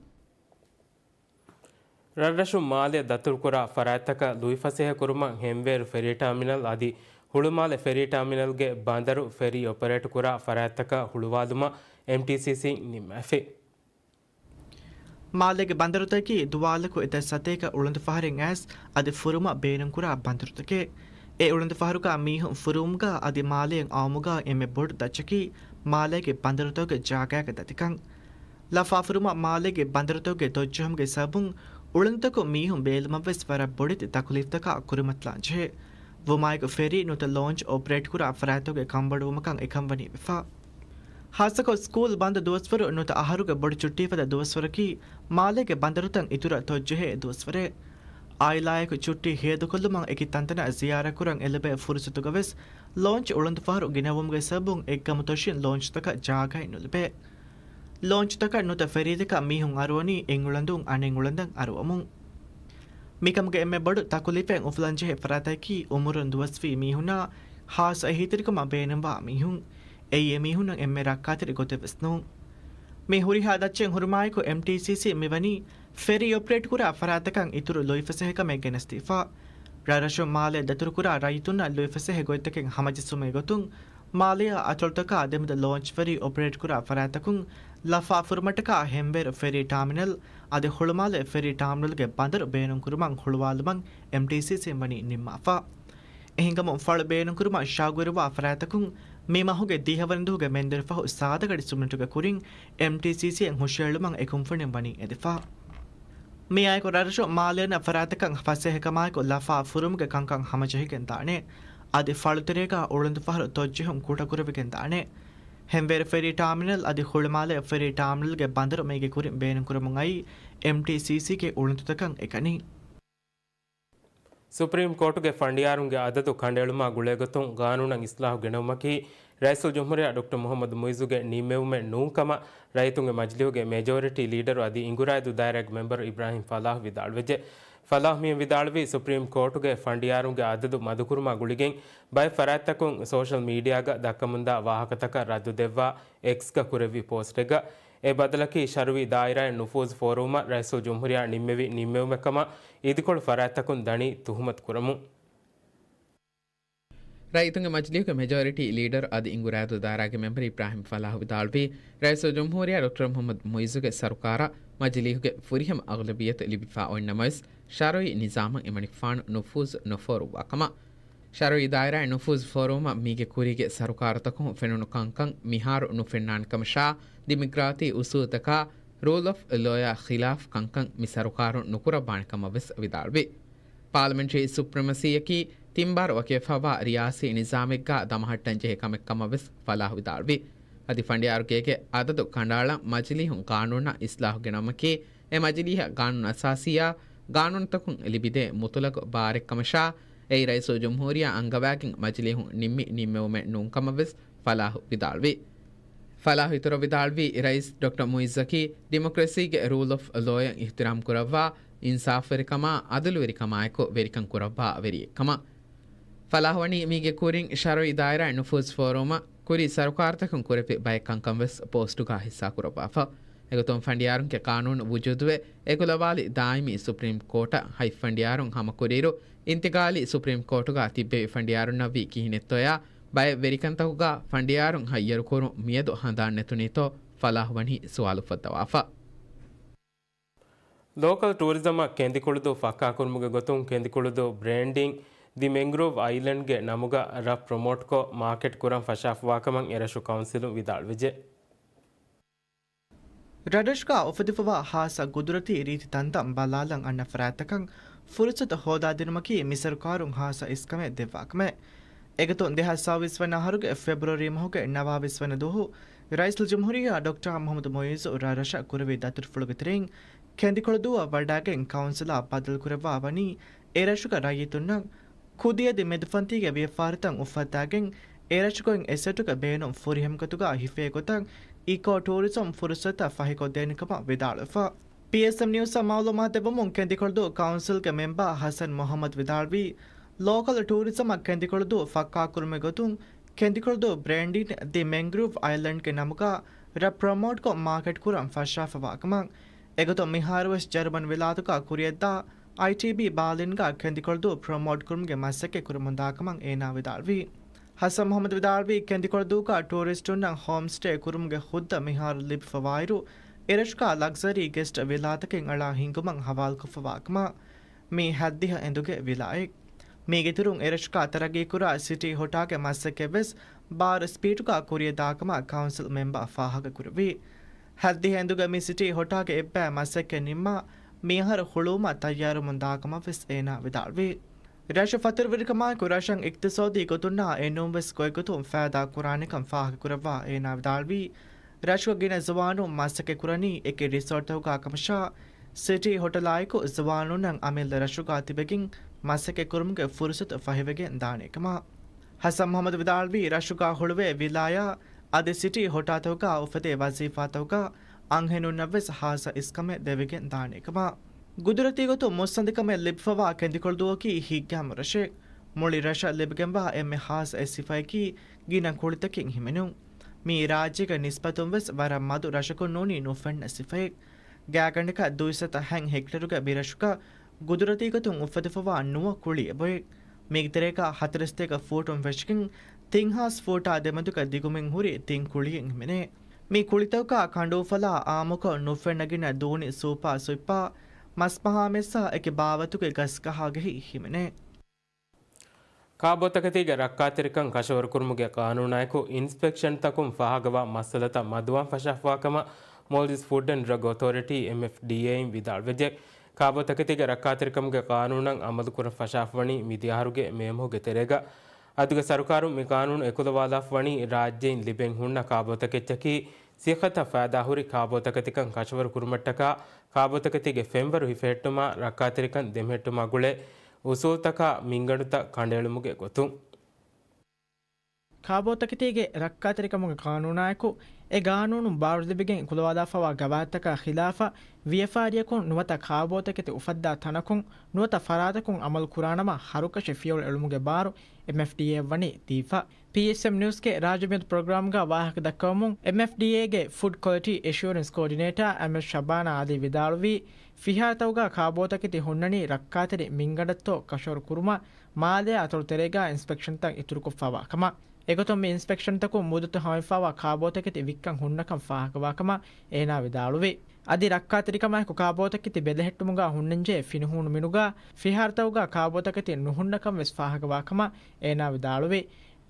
ރަށްރަށުން މާލެ ދަތުރުކުރާ ފަރާތްތަކަށް ލުއިފަސޭހަކުރުމަށް ހެންވޭރު ފެރީ ޓާމިނަލް އަދި ހުޅުމާލެ ފެރީ ޓާމިނަލްގެ ބަނދަރު ފެރީ އޮޕަރޭޓް ކުރާ ފަރާތްތަކަށް ހުޅުވާލުމަށް އެމްޓީސީސީން ނިންމާފި. މާލޭގެ ބަނދަރުތަކަކީ ދުވާލަކު އެތައް ސަތޭކަ އުޅަނދުފަހަރެއް އައިސް އަދި ފުރުމަށް ބޭނުންކުރާ ބަނދަރުތަކެއް. އެ އުޅަނދުފަހަރުގަ މީހުން ފުރުވުމުގަ އަދި މާލޭއަށް އައުމުގަ އެންމެ ބޮޑު ދައްޗަކީ މާލޭގެ ބަނދަރުތަކުގެ ޖާގައިގެ ދަތިކަން. ލަފާފުރުމަށް މާލޭގެ ބަނދަރުތަކުގެ ދޮށްޖެހުމުގެ ސަބަބުން އުޅަނދުތަކުން މީހުން ބޭލުމަށްވެސް ވަރަށް ބޮޑެތި ތަކުލީފްތަކާ ކުރިމަތިލާން ޖެހޭ. ވުމާއެކު ފެރީ ނުތަ ލޯންޗް އޮޕަރޭޓްކުރާ ފަރާތްތަކުގެ ކަންބޮޑުވުމަކަށް އެކަން ވަނީ ވެފަ. ހާއްސަކޮށް ސްކޫލް ބަންދު ދުވަސްވަރު ނުތަ އަހަރުގެ ބޮޑު ޗުއްޓީ ފަދަ ދުވަސްވަރަކީ މާލޭގެ ބަނދަރުތައް އިތުރަށް ތޮއްޖެހޭ ދުވަސްވަރެއް. އާއިލާއެކު ޗުއްޓީ ހޭދަކޮށްލުމަށް އެކި ތަންތަނަށް ޒިޔާރަތްކުރަން އެލެވޭ ފުރުސަތުގަވެސް ލޯންޗް އުޅަނދުފަހަރު ގިނަވުމުގެ ސަބަބުން އެއްގަމުތޮށިން ލޯންޗްތަކަށް ޖާގައެއް ނުލިބޭ. ލޯންޗްތަކަށް ނުތަ ފެރީތަކަށް މީހުން އަރުވަނީ އެއް އުޅަނދުން އަނެއް އުޅަނދަށް އަރުވަމުން. މިކަމުގެ އެންމެ ބޮޑު ތަކުލީފެއް އުފުލަންޖެހޭ ފަރާތަކީ އުމުރުން ދުވަސްވީ މީހުންނާ ހާއްސަ އެހީތެރިކަމަށް ބޭނުންވާ މީހުން. އެއީ އެމީހުންނަށް އެންމެ ރައްކާތެރި ގޮތެއް ވެސް ނޫން. މި ހުރިހާ ދައްޗެއް ހުރުމާއެކު އެމްޓީސީސީ މިވަނީ ފެރީ އޮޕަރޭޓް ކުރާ ފަރާތްތަކަށް އިތުރު ލުއިފަސޭހަކަމެއް ގެނެސްދީފަ. ރަށްރަށުން މާލެ ދަތުރުކުރާ ރައްޔިތުންނަށް ލުއިފަސޭހަ ގޮތްތަކެއް ހަމަޖެއްސުމުގެ ގޮތުން މާލެއާ އަތޮޅުތަކާ ދެމެދު ލޯންޗް ފެރީ އޮޕަރޭޓް ކުރާ ފަރާތްތަކުން ލަފާފުރުމަށްޓަކާ ހެންވޭރު ފެރީ ޓާމިނަލް އަދި ހުޅުމާލެ ފެރީ ޓާމިނަލްގެ ބަނދަރު ބޭނުންކުރުމަށް ހުޅުވާލުމަށް އެމްޓީސީސީން ވަނީ ނިންމާފަ. އެހިނގަމުން ފަޅު ބޭނުންކުރުމަށް ޝައުގުވެރިވާ ފަރާތްތަކުން މި މަހުގެ ދިހަވަނަ ދުވަހުގެ މެންދުރުފަހު ސާދަގަޑި ސިމެންޓުގެ ކުރިން އެމްޓީސީސީއަށް ހުށައެޅުމަށް އެ ކުންފުނިން ވަނީ އެދިފަ. މިއާއެކު ރަށްރަށު މާލޭނަށް ފަރާތްތަކަށް ފަސޭހަކަމާއެކު ލަފާ ފުރުމުގެ ކަންކަން ހަމަޖެހިގެން ދާނެ. އަދި ފަޅުތެރޭގަ އުޅަނދުފަހަރު ތޮއްޖެހުން ކުޑަކުރެވިގެން ދާނެ. ހެންވޭރު ފެރީ ޓާމިނަލް އަދި ހުޅުމާލެ ފެރީ ޓާމިނަލްގެ ބަނދަރު މީގެ ކުރިން ބޭނުންކުރަމުން އައީ އެމްޓީސީސީގެ އުޅަނދުތަކަށް އެކަނި. ސުޕްރީމް ކޯޓުގެ ފަނޑިޔާރުންގެ އަދަދު ކަނޑައެޅުމާ ގުޅޭގޮތުން ގާނޫނަށް އިސްލާހު ގެނައުމަކީ ރައީސުލްޖުމްހޫރިއްޔާ ޑޮކްޓަރ މުޙައްމަދު މުޢިއްޒުގެ ނިންމެވުމެއް ނޫންކަމަށް ރައްޔިތުންގެ މަޖިލީހުގެ މެޖޯރިޓީ ލީޑަރު އަދި އިނގުރާއެދު ދާއިރާގެ މެމްބަރު އިބްރާހިމް ފަލާހް ވިދާޅުވެއްޖެ. ފަލާހް މިއިން ވިދާޅުވީ، ސުޕްރީމް ކޯޓުގެ ފަނޑިޔާރުންގެ އަދަދު މަދުކުރުމާ ގުޅިގެން ބައެއް ފަރާތްތަކުން ސޯޝަލް މީޑިއާގަ ދައްކަމުންދާ ވާހަކަތަކަށް ރައްދު ދެއްވާ އެކްސްގަ ކުރެއްވި ޕޯސްޓެއްގަ އެ ބަދަލަކީ ޝަރުއީ ދާއިރާއިން ނުފޫޒު ފޯރުވުމަށް ރައީސުލްޖުމްހޫރިއްޔާ ނިންމެވި ނިންމެވުމެއް ކަމަށް އިދިކޮޅު ފަރާތްތަކުން ދަނީ ތުހުމަތު ކުރަމުން. ރައްޔިތުންގެ މަޖިލީހުގެ މެޖޯރިޓީ ލީޑަރު އަދި އިނގުރާއެދު ދާއިރާގެ މެމްބަރު އިބްރާހިމް ފަލާހު ވިދާޅުވީ، ރައީސުލްޖުމްހޫރިއްޔާ ޑޮކްޓަރ މުޙައްމަދު މުޢިއްޒުގެ ސަރުކާރަށް މަޖިލީހުގެ ފުރިހަމަ އަޣްލަބިއްޔަތު ލިބިފަ އޮތްނަމަވެސް، ޝަރުއީ ނިޒާމަށް އެމަނިކުފާނު ނުފޫޒު ނުފޯރުއްވާ ކަމަށް. ޝަރުއީ ދާއިރާއިން ނުފޫޒު ފޯރުވުމަށް މީގެ ކުރީގެ ސަރުކާރުތަކުން ފެނުނު ކަންކަން މިހާރު ނުފެންނާނެ ކަމަށާ، ޑިމޮކްރާތީ އުސޫލުތަކާ ރޫލް އޮފް ލޯއާ ޚިލާފް ކަންކަން މި ސަރުކާރުން ނުކުރައްވާނެ ކަމަށް ވެސް ވިދާޅުވި. ޕާލަމެންޓްރީ ސުޕްރިމަސީއަކީ ތިން ބާރު ވަކިވެފައިވާ ރިޔާސީ ނިޒާމެއްގަ ދަމަހައްޓަން ޖެހޭ ކަމެއް ކަމަށް ވެސް ފަލާހު ވިދާޅުވި. އަދި ފަނޑިޔާރު ގޭގެ އަދަދު ކަނޑައަޅަން މަޖިލީހުން ގާނޫނަށް އިސްލާހު ގެނައުމަކީ، އެ މަޖިލީހަށް ގާނޫނު އަސާސީއާ ގާނޫނުތަކުން ލިބިދޭ މުތުލަގު ބާރެއް ކަމަށާ، އެއީ ރައީސުލްޖުމްހޫރިއްޔާ އަންގަވާގެން މަޖިލީހުން ނިންމި ނިންމެވުމެއް ނޫން ކަމަށް ވެސް ފަލާހު ވިދާޅުވި. ފަލާހު އިތުރަށް ވިދާޅުވީ، ރައީސް ޑޮކްޓަރ މުޢިއްޒަކީ ޑިމޮކްރަސީގެ ރޫލް އޮފް ލޯއަށް އިޙްތިރާމް ކުރައްވާ، އިންސާފުވެރިކަމާ، އަދުލުވެރިކަމާއެކު ވެރިކަން ކުރައްވާ ވެރިއެއް ކަމަށް. ފަލާހު ވަނީ މީގެ ކުރިން ޝަރުއީ ދާއިރާއިން ނުފޫޒު ފޯރުވުމަށް ކުރީ ސަރުކާރުތަކުން ކުރެއްވި ބައެއް ކަންކަން ވެސް ޕޯސްޓުގަ ހިއްސާ ކުރައްވާފަ. އެގޮތުން ފަނޑިޔާރުންގެ ގާނޫނު ވުޖޫދުވެ، އެކުލަވާލި ދާއިމީ ސުޕްރީމް ކޯޓަށް ހަތް ފަނޑިޔާރުން ހަމަކުރިއިރު، އިންތިގާލީ ސުޕްރީމް ކޯޓުގަ ތިއްބެވި ފަނޑިޔާރުންނަށްވީ ކިހިނެއްތޯޔާ، ބައެއް ވެރިކަންތަކުގަ ފަނޑިޔާރުން ހައްޔަރުކުރުން މިއަދު ހަނދާންނެތުނީތޯ ފަލާހު ވަނީ ސުވާލު އުފައްދަވާފަ. ލޯކަލް ޓޫރިޒަމަށް ކެނދިކުޅުދޫ ފައްކާކުރުމުގެ ގޮތުން ކެނދިކުޅުދޫ ބްރޭންޑިން ދި މެންގްރޫވް އައިލެންޑްގެ ނަމުގަ ރަށް ޕްރޮމޯޓްކޮށް މާކެޓް ކުރަން ފަށާފަވާކަމަށް އެރަށު ކައުންސިލުން ވިދާޅުވެއްޖެ. ރަށްރަށުގަ އުފެދިފަވާ ހާއްސަ ގުދުރަތީ ރީތި ތަންތަން ބަލާލަން އަންނަ ފަރާތްތަކަށް ފުރުސަތު ހޯދާދިނުމަކީ މި ސަރުކާރުން ހާއްސަ އިސްކަމެއް ދެއްވާކަމެއް. އެގޮތުން ދެހާސް ސައުވީސް ވަނަ އަހަރުގެ ފެބްރުއަރީ މަހުގެ ނަވާވީސް ވަނަ ދުވަހު ރައީސުލްޖުމްހޫރިއްޔާ ޑޮކްޓަރ މުޙައްމަދު މުޢިއްޒު ރަށްރަށަށް ކުރެއްވި ދަތުރުފުޅުގެ ތެރެއިން ކެނދިކޮޅުދޫއަށް ވަޑައިގެން ކައުންސިލާ ބަދަލުކުރައްވާ ވަނީ އެރަށުގަ ރައްޔިތުންނަށް ކުދި އަދި މެދުފަންތީގެ ވިޔަފާރިތައް އުފައްދާގެން، އެރަށުގައި އެސެޓުގެ ބޭނުން ފުރިހަމަކޮށްގަތުގަ ހިފޭ ގޮތަށް އިކޯ ޓޫރިޒަމް ފުރުސަތުތައް ފަހިކޮށްދޭނެ ކަމަށް ވިދާޅުވެފަ. ޕީއެސްއެމް ނިއުސްއަށް މައުލޫމާތު ދެއްވަމުން، ކެނދިކޮޅުދޫ ކައުންސިލްގެ މެމްބަރ ހަސަން މުޙައްމަދު ވިދާޅުވީ، ލޯކަލް ޓޫރިޒަމަށް ކެނދިކޮޅުދޫ ފައްކާކުރުމުގެ ގޮތުން ކެނދިކޮޅުދޫ ބްރޭންޑިން ދި މެންގްރޫވް އައިލެންޑްގެ ނަމުގަ ރަށް ޕްރޮމޯޓްކޮށް މާކެޓް ކުރަން ފަށާފަވާކަމަށް. އެގޮތުން މިހާރުވެސް ޖަރުމަން ވިލާތުގަ ކުރިއަށްދާ އައިޓީބީ ބާލިންގަ ކެނދިކޮޅުދޫ ޕްރޮމޯޓް ކުރުމުގެ މަސައްކަތް ކުރަމުންދާކަމަށް އޭނާ ވިދާޅުވީ. ހަސަން މުހައްމަދު ވިދާޅުވީ، ކެނދިކޮޅުދޫގަ ޓޫރިސްޓުންނަށް ހޯމް ސްޓޭ ކުރުމުގެ ހުއްދަ މިހާރު ލިބިފަވާއިރު، އެރަށުގަ ލަގްޒަރީ ގެސްޓް ވިލާތަކެއް އަޅާ ހިންގުމަށް ހަވާލުކޮށްފަވާކަމަށް. މީ ހަތްދިހަ އެނދުގެ ވިލާއެއް. މީގެއިތުރުން އެރަށުގަ ތަރައްގީކުރާ ސިޓީ ހޮޓާގެ މަސައްކަތްވެސް ބާރަ ސްޕީޑުގަ ކުރިޔަށްދާކަމަށް ކައުންސިލް މެމްބަރ ފާހަގަކުރެއްވި. ހަތްދިހަ އެނދުގެ މި ސިޓީ ހޮޓާގެ އެއްބައި މަސައްކަތް ނިންމާ، މިއަހަރު ހުޅުވުމަށް ތައްޔާރުވަމުންދާކަމަށްވެސް އޭނާ ވިދާޅުވި. ރަށު ފަތުރުވެރިކަމާއެކު ރަށަށް އިޤްތިޞާދީ ގޮތުންނާ އެނޫންވެސް ގޮތްގޮތުން ފައިދާ ކުރާނެކަން ފާހަގަކުރައްވާ އޭނާ ވިދާޅުވީ، ރަށުގަ ގިނަ ޒުވާނުން މަސައްކަތްކުރަނީ އެކި ރިސޯޓްތަކުގަ ކަމަށާ، ސިޓީ ހޮޓަލާއެކު ޒުވާނުންނަށް އަމިއްލަ ރަށުގަ ތިބެގެން މަސައްކަތްކުރުމުގެ ފުރުސަތު ފަހިވެގެން ދާނެކަމަށް. ހަސަން މުހައްމަދު ވިދާޅުވީ، ރަށުގަ ހުޅުވޭ ވިލާޔާ އަދި ސިޓީ ހޮޓާތަކުގަ އުފެދޭ ވަޒީފާތަކުގަ އަންހެނުންނަށްވެސް ހާއްސަ އިސްކަމެއް ދެވިގެން ދާނެކަމަށް. ގުދުރަތީގޮތުން މުއްސަނދިކަމެއް ލިބިފަވާ ކެނދިކޮޅުދުއަކީ ހިތްގައިމު ރަށެއް. މުޅި ރަށަށް ލިބިގެންވާ އެންމެ ހާއްސަ އެއް ސިފައަކީ ގިނަ ކުޅިތަކެއް ހިމެނުން. މީ ރާއްޖޭގެ ނިސްބަތުންވެސް ވަރަށް މަދު ރަށަކުން ނޫނީ ނުފެންނަ ސިފައެއް. ގާތްގަނޑަކަށް ދުއިސައްތަ ހަތް ހެކްޓަރުގެ މިރަށުގަ ގުދުރަތީގޮތުން އުފެދިފަވާ ނުވަ ކުޅި އެބައޮތް. މީގެ ތެރޭގަ ހަތަރެއް ސަތޭކަ ފޫޓުން ފެށިގެން ތިން ހާސް ފޫޓާ ދެމެދުގަ ދިގުމިން ހުރި ތިން ކުޅިއެއް ހިމެނޭ. މި ކުޅިތަކުގަ ކަނޑުއުފަލާ އާއްމުކޮށް ނުފެންނަ ގިނަ ދޫނި ސޫޕާ ސުއްޕާ، މަސްމަހާމެއްސާ އެކި ބާވަތުގެ ގަސްގަހާގެހި ހިމެނޭ. ކާބޯތަކެތީގެ ރައްކާތެރިކަން ކަށަވަރުކުރުމުގެ ޤާނޫނާއެކު އިންސްޕެކްޝަންތަކުން ފާހަގަވާ މައްސަލަތައް މަދުވާން ފަށާފަވާކަމަށް މޯލްޑިވްސް ފުޑް އެންޑް ޑްރަގް އޮތޯރިޓީ، އެމްއެފްޑީއޭ، އިން ވިދާޅުވެއްޖެ. ކާބޯތަކެތީގެ ރައްކާތެރިކަމުގެ ޤާނޫނަށް އަމަލުކުރަން ފަށާފަވަނީ މިދިޔަ އަހަރުގެ މޭ މަހުގެ ތެރޭގަ. އަދިގެ ސަރުކާރުން މި ޤާނޫނު އެކުލަވާލާފަވަނީ ރާއްޖެއިން ލިބެން ހުންނަ ކާބޯތަކެއްޗަކީ ސިއްހަތަށް ފައިދާހުރި ކާބޯތަކެތިކަން ކަށަވަރު ކުރުމަށްޓަކާ، ކާބޯތަކެތީގެ ފެންވަރު ހިފެހެއްޓުމާ، ރައްކާތެރިކަން ދެމެހެއްޓުމާ ގުޅޭ އުސޫލުތަކާ މިންގަނޑުތައް ކަނޑައެޅުމުގެ ގޮތުން. ކާބޯތަކެތީގެ ރައްކާތެރިކަމުގެ ޤާނޫނާއެކު، އެ ޤާނޫނުން ބާރުލިބިގެން ކުލަވާލާފަވާ ގަވާއިދުތަކާ ޚިލާފަށް، ވިޔަފާރިޔަކުން ނުވަތަ ކާބޯތަކެތި އުފައްދާ ތަނަކުން ނުވަތަ ފަރާތަކުން އަމަލު ކުރާނަމަ، ހަރުކަށި ފިޔަވަޅު އެޅުމުގެ ބާރު އެމްއެފްޑީއޭއަށް ވަނީ ދީފަ. ޕީއެސްއެމް ނިއުސްގެ ރާއްޖެ މިއަދު ޕްރޮގްރާމްގަ ވާހަކަ ދައްކަވަމުން، އެމްއެފްޑީއޭގެ ފުޑް ކޮލިޓީ އެޝުއަރެންސް ކޯޑިނޭޓާ އަމިރް ޝަބާނާ އަލީ ވިދާޅުވީ، ފިހާރަތަކުގަ ކާބޯތަކެތި ހުންނަނީ ރައްކާތެރި މިންގަނޑަށްތޯ ކަށަވަރު ކުރުމަށް މާލެއާ އަތޮޅު ތެރޭގަ އިންސްޕެކްޝަންތައް އިތުރުކޮށްފަވާ ކަމަށް. އެގޮތުން މި އިންސްޕެކްޝަންތަކުން މުއްދަތު ހަމަވެފަވާ ކާބޯތަކެތި ވިއްކަން ހުންނަކަން ފާހަގަވާކަމަށް އޭނާ ވިދާޅުވި. އަދި ރައްކާތެރިކަމާއެކު ކާބޯތަކެތި ބެލެހެއްޓުމުގަ ހުންނަންޖެހޭ ފިނިހޫނު މިނުގަ ފިހާރަތަކުގަ ކާބޯތަކެތި ނުހުންނަކަން ވެސް ފާހަގަވާކަމަށް އޭނާ ވިދާޅުވި.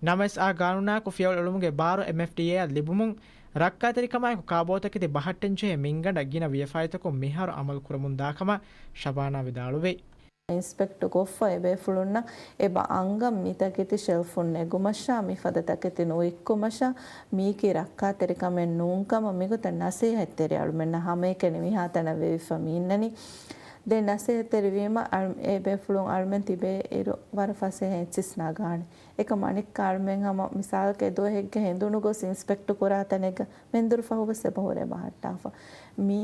ނަމަވެސް އާ ގާނޫނާއެކު ފިޔަވަޅު އެޅުމުގެ ބާރު އެމްއެފްޑީއޭއަށް ލިބުމުން، ރައްކާތެރިކަމާއެކު ކާބޯތަކެތި ބަހައްޓަންޖެހޭ މިންގަނޑަށް ގިނަ ވިޔަފާރިތަކުން މިހާރު އަމަލު ކުރަމުންދާކަމަށް ޝަބާނާ ވިދާޅުވި. އިންސްޕެކްޓް ކޮށްފަ އެބޭފުޅުންނަށް އެބަ އަންގަން މި ތަކެތި ޝެލްފުން ނެގުމަށާ، މިފަދަ ތަކެތި ނުވިއްކުމަށާ، މީކީ ރައްކާތެރިކަމެއް ނޫންކަމަށް މިގޮތަށް ނަސޭހަތްތެރި އަޅުމެންނަށް ހަމައެކަނި މިހާތަނަށް ވެވިފަ މި އިންނަނީ. ދެން ނަސޭހަތްތެރިވީމަ އަޅު-، އެބޭފުޅުން އަޅުމެން ތިބޭ އިރު ވަރަށް ފަސޭހައިން އެއްޗިސް ނަގާނެ. އެކަމް އަނެއްކާ އަޅުމެން ހަމަ މިސާލަކަށް އެ ދުވަހެއްގަ ހެނދުނު ގޮސް އިންސްޕެކްޓް ކުރާ ތަނެއްގަ މެންދުރު ފަހު ވެސް އެބަ ހުރެ ބަހައްޓާފަ. މީ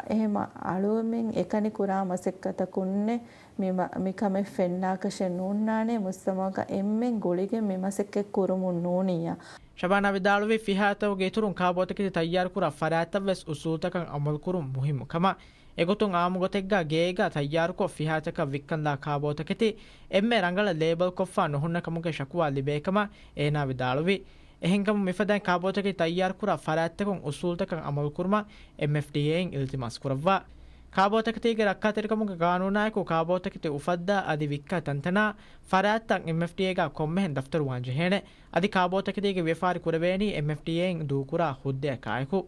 އެހެމަ އަޅުމެން އެކަނި ކުރާ މަސައްކަތަކުންނެއް މި މަ-، މި ކަމެއް ފެންނާކަށެއް ނޫންނާނެ، މުޖްތަމަޢުގަ އެންމެން ގުޅިގެން މި މަސައްކަތް ކުރުމުން ނޫނިއްޔާ. ޝަބާނާ ވިދާޅުވީ، ފިހާރަތަކުގެ އިތުރުން ކާބޯތަކެތި ތައްޔާރުކުރާ ފަރާތްތައް ވެސް އުސޫލުތަކަށް އަމަލުކުރުން މުހިއްމު ކަމަށް. އެގޮތުން އާއްމު ގޮތެއްގަ ގޭގަ ތައްޔާރުކޮށް ފިހާރަތަކަށް ވިއްކަންލާ ކާބޯތަކެތި އެންމެ ރަނގަޅަށް ލޭބަލްކޮށްފަ ނުހުންނަ ކަމުގެ ޝަކުވާ ލިބޭ ކަމަށް އޭނާ ވިދާޅުވި. އެހެންކަމުން މިފަދައިން ކާބޯތަކެތި ތައްޔާރުކުރާ ފަރާތްތަކުން އުސޫލުތަކަށް އަމަލުކުރުމަށް އެމްއެފްޑީއޭއިން އިލްތިމާސް ކުރައްވާ. ކާބޯތަކެތީގެ ރައްކާތެރިކަމުގެ ގާނޫނާއެކު ކާބޯތަކެތި އުފައްދާ އަދި ވިއްކާ ތަންތަނާ ފަރާތްތައް އެމްއެފްޑީއޭގަ ކޮންމެހެން ދަފްތަރުވާން ޖެހޭނެ. އަދި ކާބޯތަކެތީގެ ވިޔަފާރި ކުރެވޭނީ އެމްއެފްޑީއޭއިން ދޫކުރާ ހުއްދައަކާއެކު.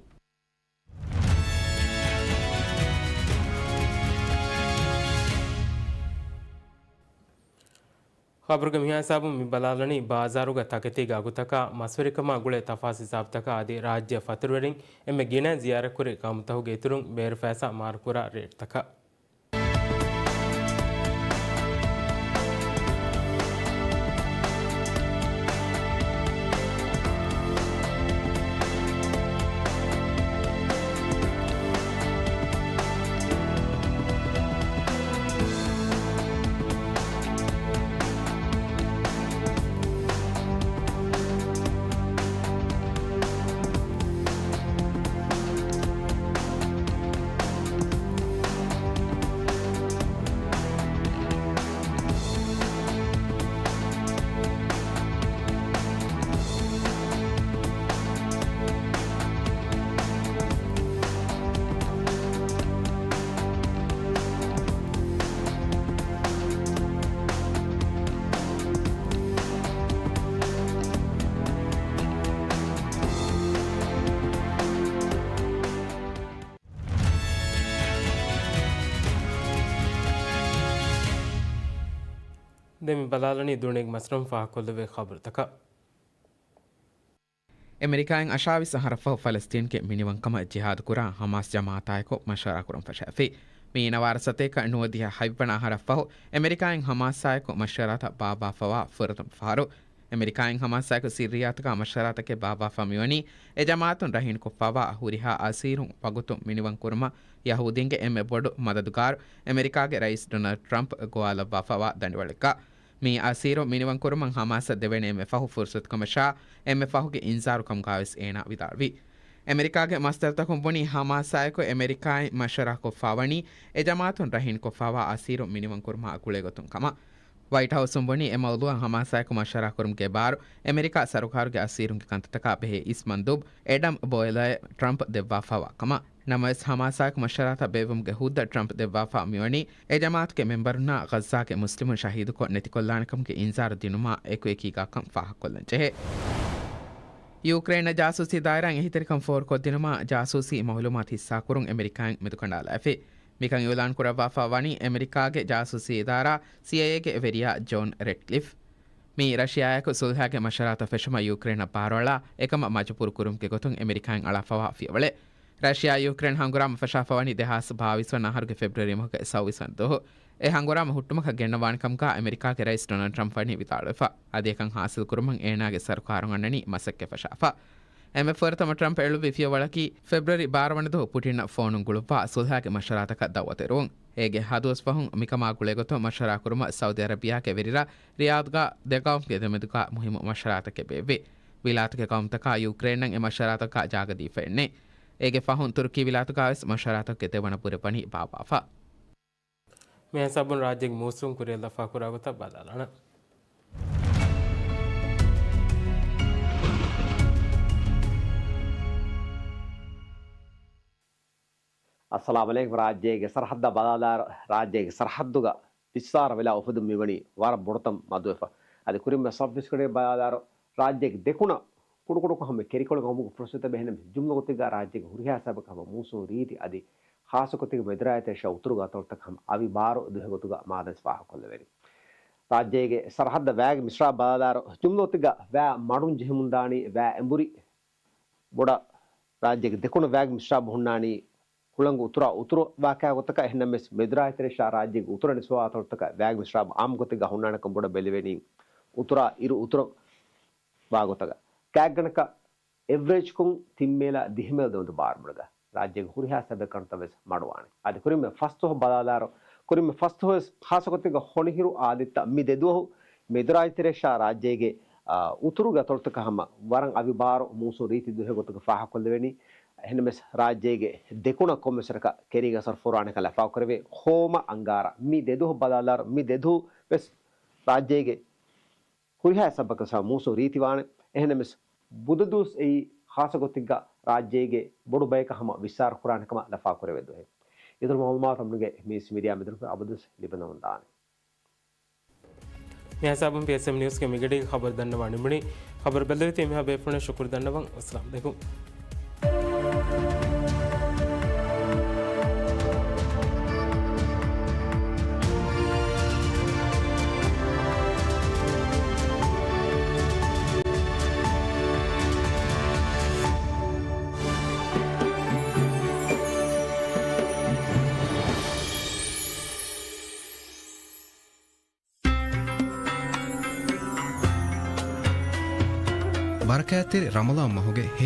ޚަބަރުގެ މިހާ ހިސާބުން މި ބަލާލަނީ ބާޒާރުގަ ތަކެތީގެ އަގުތަކާ، މަސްވެރިކަމާ ގުޅޭ ތަފާސް ހިސާބުތަކާ އަދި ރާއްޖެ ފަތުރުވެރިން އެންމެ ގިނަ ޒިޔާރަތްކުރި ގައުމުތަކުގެ އިތުރުން ބޭރު ފައިސާ މާރުކުރާ ރޭޓްތަކަށް. ދެން މި ބަލާލަނީ ދުނިޔޭގެ މަސްރަހުން ފާހަގަކޮށްލެވޭ ޚަބަރުތަކަށް. އެމެރިކާއިން އަށާވީސް އަހަރަށްފަހު ފަލަސްތީންގެ މިނިވަންކަމަށް ޖިހާދުކުރާ ހަމާސް ޖަމާއަތާއެކު މަޝްވަރާކުރަން ފަށާފި. މިއީ ނަވާރަ ސަތޭކަ ނުވަދިހަ ހަތްވަނަ އަހަރަށްފަހު އެމެރިކާއިން ހަމާސާއެކު މަޝްވަރާތައް ބާއްވާފަވާ ފުރަތަމަ ފަހަރު. އެމެރިކާއިން ހަމާސާއެކު ސިއްރިއްޔާތަކާ މަޝްވަރާތަކެއް ބާއްވާފަ މިވަނީ އެ ޖަމާއަތުން ރަހީނުކޮށްފަވާ ހުރިހާ އަސީރުން ވަގުތު މިނިވަންކުރުމަށް ޔަހޫދީންގެ އެންމެ ބޮޑު މަދަދުގާރު އެމެރިކާގެ ރައީސް ޑޮނަލްޑް ޓްރަމްޕް ގޮވާލައްވާފަވާ ދަނޑިވަޅެއްގަ. މި އަސީރު މިނިވަންކުރުމަށް ހަމާސަށް ދެވޭނެ އެންމެ ފަހު ފުރުސަތުކަމަށާ އެންމެ ފަހުގެ އިންޒާރުކަމުގަވެސް އޭނާ ވިދާޅުވި. އެމެރިކާގެ މަސްދަރުތަކުން ބުނީ ހަމާސާއެކު އެމެރިކާއިން މަޝްވަރާކޮށްފަވަނީ އެ ޖަމާއަތުން ރަހީންކޮށްފަވާ އަސީރު މިނިވަންކުރުމާ ގުޅޭގޮތުން ކަމަށް. ވައިޓް ހައުސުން ބުނީ އެ މައުޟޫއަށް ހަމާސާއެކު މަޝްވަރާކުރުމުގެ ބާރު އެމެރިކާ ސަރުކާރުގެ އަސީރުންގެ ކަންތައްތަކާ ބެހޭ އިސް މަންދޫބް އެޑަމް ބޯއެލައަށް ޓްރަމްޕް ދެއްވާފަވާ ކަމަށް. ނަމަވެސް، ހަމާސާއެކު މަޝްވަރާތައް ބޭއްވުމުގެ ހުއްދަ ޓްރަމްޕް ދެއްވާފަ މިވަނީ، އެ ޖަމާއަތުގެ މެމްބަރުންނާ ޣައްޒާގެ މުސްލިމުން ޝަހީދުކޮށް ނެތިކޮށްލާނެކަމުގެ އިންޒާރު ދިނުމާ އެކުއެކީގާކަން ފާހަގަކޮށްލަން ޖެހޭ. ޔޫކްރޭން ޖާސޫސީ ދާއިރާއިން އެހީތެރިކަން ފޯރުކޮށްދިނުމާ ޖާސޫސީ މައުލޫމާތު ހިއްސާކުރުން އެމެރިކާއިން މެދުކަނޑާލައިފި. މިކަން އިއުލާން ކުރައްވާފަ ވަނީ އެމެރިކާގެ ޖާސޫސީ އިދާރާ ސީއައިއޭގެ ވެރިޔާ ޖޯން ރެޑްކްލިފް. މި ރަޝިޔާއާއެކު ސުލްހައިގެ މަޝްވަރާތައް ފެށުމަށް ޔޫކްރޭނަށް ބާރުއަޅާ އެކަމަށް މަޖުބޫރު ކުރުމުގެ ގޮތުން އެމެރިކާއިން އަޅާފަވާ ފިޔަވަޅެއް. ރަޝިޔާ ޔޫކްރޭން ހަނގުރާމަ ފަށާފަވަނީ ދެހާސް ބާވީސް ވަނަ އަހަރުގެ ފެބްރުއަރީ މަހުގެ ސައުވީސް ވަނަ ދުވަހު. އެ ހަނގުރާމަ ހުއްޓުމަކަށް ގެންނަވާނެ ކަމުގާ އެމެރިކާގެ ރައީސް ޑޮނަލްޑް ޓްރަމްޕް ވަނީ ވިދާޅުވެފަ. އަދި އެކަން ހާސިލް ކުރުމަށް އޭނާގެ ސަރުކާރުން އަންނަނީ މަސައްކަތް ފަށާފަ. އެންމެ ފުރަތަމަ ޓްރަމްޕް އެޅުއްވި ފިޔަވަޅަކީ ފެބްރުއަރީ ބާރަ ވަނަ ދުވަހު ޕުޓިނަށް ފޯނުން ގުޅުއްވާ ސުލްހައިގެ މަޝްވަރާތަކަށް ދައުވަތު އެރުވުން. އޭގެ ހަ ދުވަސް ފަހުން މިކަމާ ގުޅޭގޮތުން މަޝްވަރާ ކުރުމަށް ސައުދި އަރަބިޔާގެ ވެރިރަށް ރިޔާދުގާ ދެ ގައުމުގެ ދެމެދުގާ މުހިއްމު މަޝްވަރާތަކެއް ބޭއްވި. ވިލާތުގެ ގައުމުތަކާ ޔޫކްރޭނަށް އެ މަޝްވަރާތަކާ ޖާގަ ދީފައެއްނެތް. އޭގެ ފަހުން ތުރުކީ ވިލާތުގާވެސް މަޝްވަރާތަކުގެ ދެވަނަ ބުރެއް ވަނީ ބާއްވާފަ. މިހާ ހިސާބުން ރާއްޖޭގެ މޫސުން ކުރިއަށްލަފާ ކުރާ ގޮތަށް ބަލާލާނަން. އައްސަލާމު ޢަލައިކުމް. ރާއްޖޭގެ ސަރަހައްދަށް ބަލާލާއިރު، ރާއްޖޭގެ ސަރަހައްދުގަ ވިއްސާރަ ވެލާ އުފެދުން މިވަނީ ވަރަށް ބޮޑުތަން މަދުވެފަ. އަދި ކުރިން ސަބް ޑިވިޝަނަރީ ބަލާލާއިރު، ރާއްޖޭގެ ދެކުނަށް ކުޑަކުޑަކޮށް ހަމަ ކެރިކޮޅުގަ ހަމަ މޫސުން ރީތި އަދި ޚާއްޞަ ގޮތެއްގަ މެދުރާއްޖޭ އަށް އުތުރުގެ އަތޮޅުތަކަށް ހަމަ އަވި ބާރު ދުވެ ގޮތުގަ މާދަންސް ފާހަގަކޮށްލެވެނީ. ރާއްޖޭގެ ސަރަހައްދަށް ވައިގެ މިސްރާބު ބަލާލާއިރު، ޖުމްލަ ގޮތެއްގަ ވައި މަޑުން ޖެހެމުންދާނީ ވައި އެނބުރި ބޮޑަށް. ރާއްޖޭގެ ދެކުނަށް ވައިގެ މިސްރާބު ހުންނާނީ ކުޅަނގު އުތުރާ އުތުރު ވާކާ ގޮތަކަށް. އެހެންނަމަވެސް، މެދުރާއްޖޭ ތެރޭ ޝާ ރާއްޖޭގެ އުތުރަށް ނިސްބަތްވާ އަތޮޅުތަކަށް ވައިގެ މިސްރާބު އާއްމު ގޮތެއްގަ ހުންނާނެކަން ބޮޑަށް ބެލެވެނީ އުތުރާ އިރު އުތުރު ވާގޮތަކަށް. ކާގެނަކަށް އެވްރޭޖްކޮށް ތިން މޭލާ ދިހަ މޭލް ދެމެދު ބާރުމަޑުގަ ރާއްޖޭގެ ހުރިހާ ސަބަބެއް ކަންތައް ވެސް މަޑުވާނެ. އަދި ކުރިން ފަސްދުވަހު ބަލާލާއިރު، ކުރިން ފަސްދުވަހު ވެސް ޚާއްޞަ ގޮތެއްގަ ހޮނިހިރު އާދިއްތަ މި ދެ ދުވަހު މެދުރާއްޖޭ ތެރޭ ޝާ ރާއްޖޭގެ، އާ، އުތުރުގެ އަތޮޅުތަކަށް ހަމަ ވަރަށް އަވި ބާރު މޫސުން ރީތި ދުވެ ގޮތުގަ ފާހަގަކޮށްލެވެނީ. އެހެންނަމަވެސް، ރާއްޖޭގެ ދެކުނަށް ކޮންމެސް ވަރަކަށް ކެރީގެ އަސަރު ފޯރުވާނެކަން ލަފާކުރެވޭ. ހޯމަ އަންގާރަ މި ދެ ދުވަހު ބަލާލާއިރު، މި ދެ ދުވަހު ވެސް ރާއްޖޭގެ ހުރިހާ ސަބަބަކަށް މޫސުން ރީތިވާނެ. އެހެންނަމަވެސް، ބުދަ ދުވަސް އެއީ ޚާއްޞަ ގޮތެއްގަ ރާއްޖޭގެ ބޮޑު ބަޔަކަށް ހަމަ ވިއްސާރަ ކުރާނެ ކަމަށް ލަފާކުރެވޭ ދުވަހެއް. އިތުރު މައުލޫމާތު އަމުނުގެ މީސް މީޑިއާ މެދުން އަބަދުވެސް ލިބެނަމުންދާނެ. މި ހިސާބުން ޕީއެސްއެމް ނިއުސްގެ މިގަޑީގެ ޚަބަރު ދަންނަވާ ނިމުނީ. ޚަބަރު ބެލެވިތީ މިހާ ބޭފުޅުންނަށް ޝުކުރު ދަންނަވަން. އައްސަލާމު ޢަލައިކުމް. ބަރަކާތްތެރި ރަމަޟާން މަހުގެ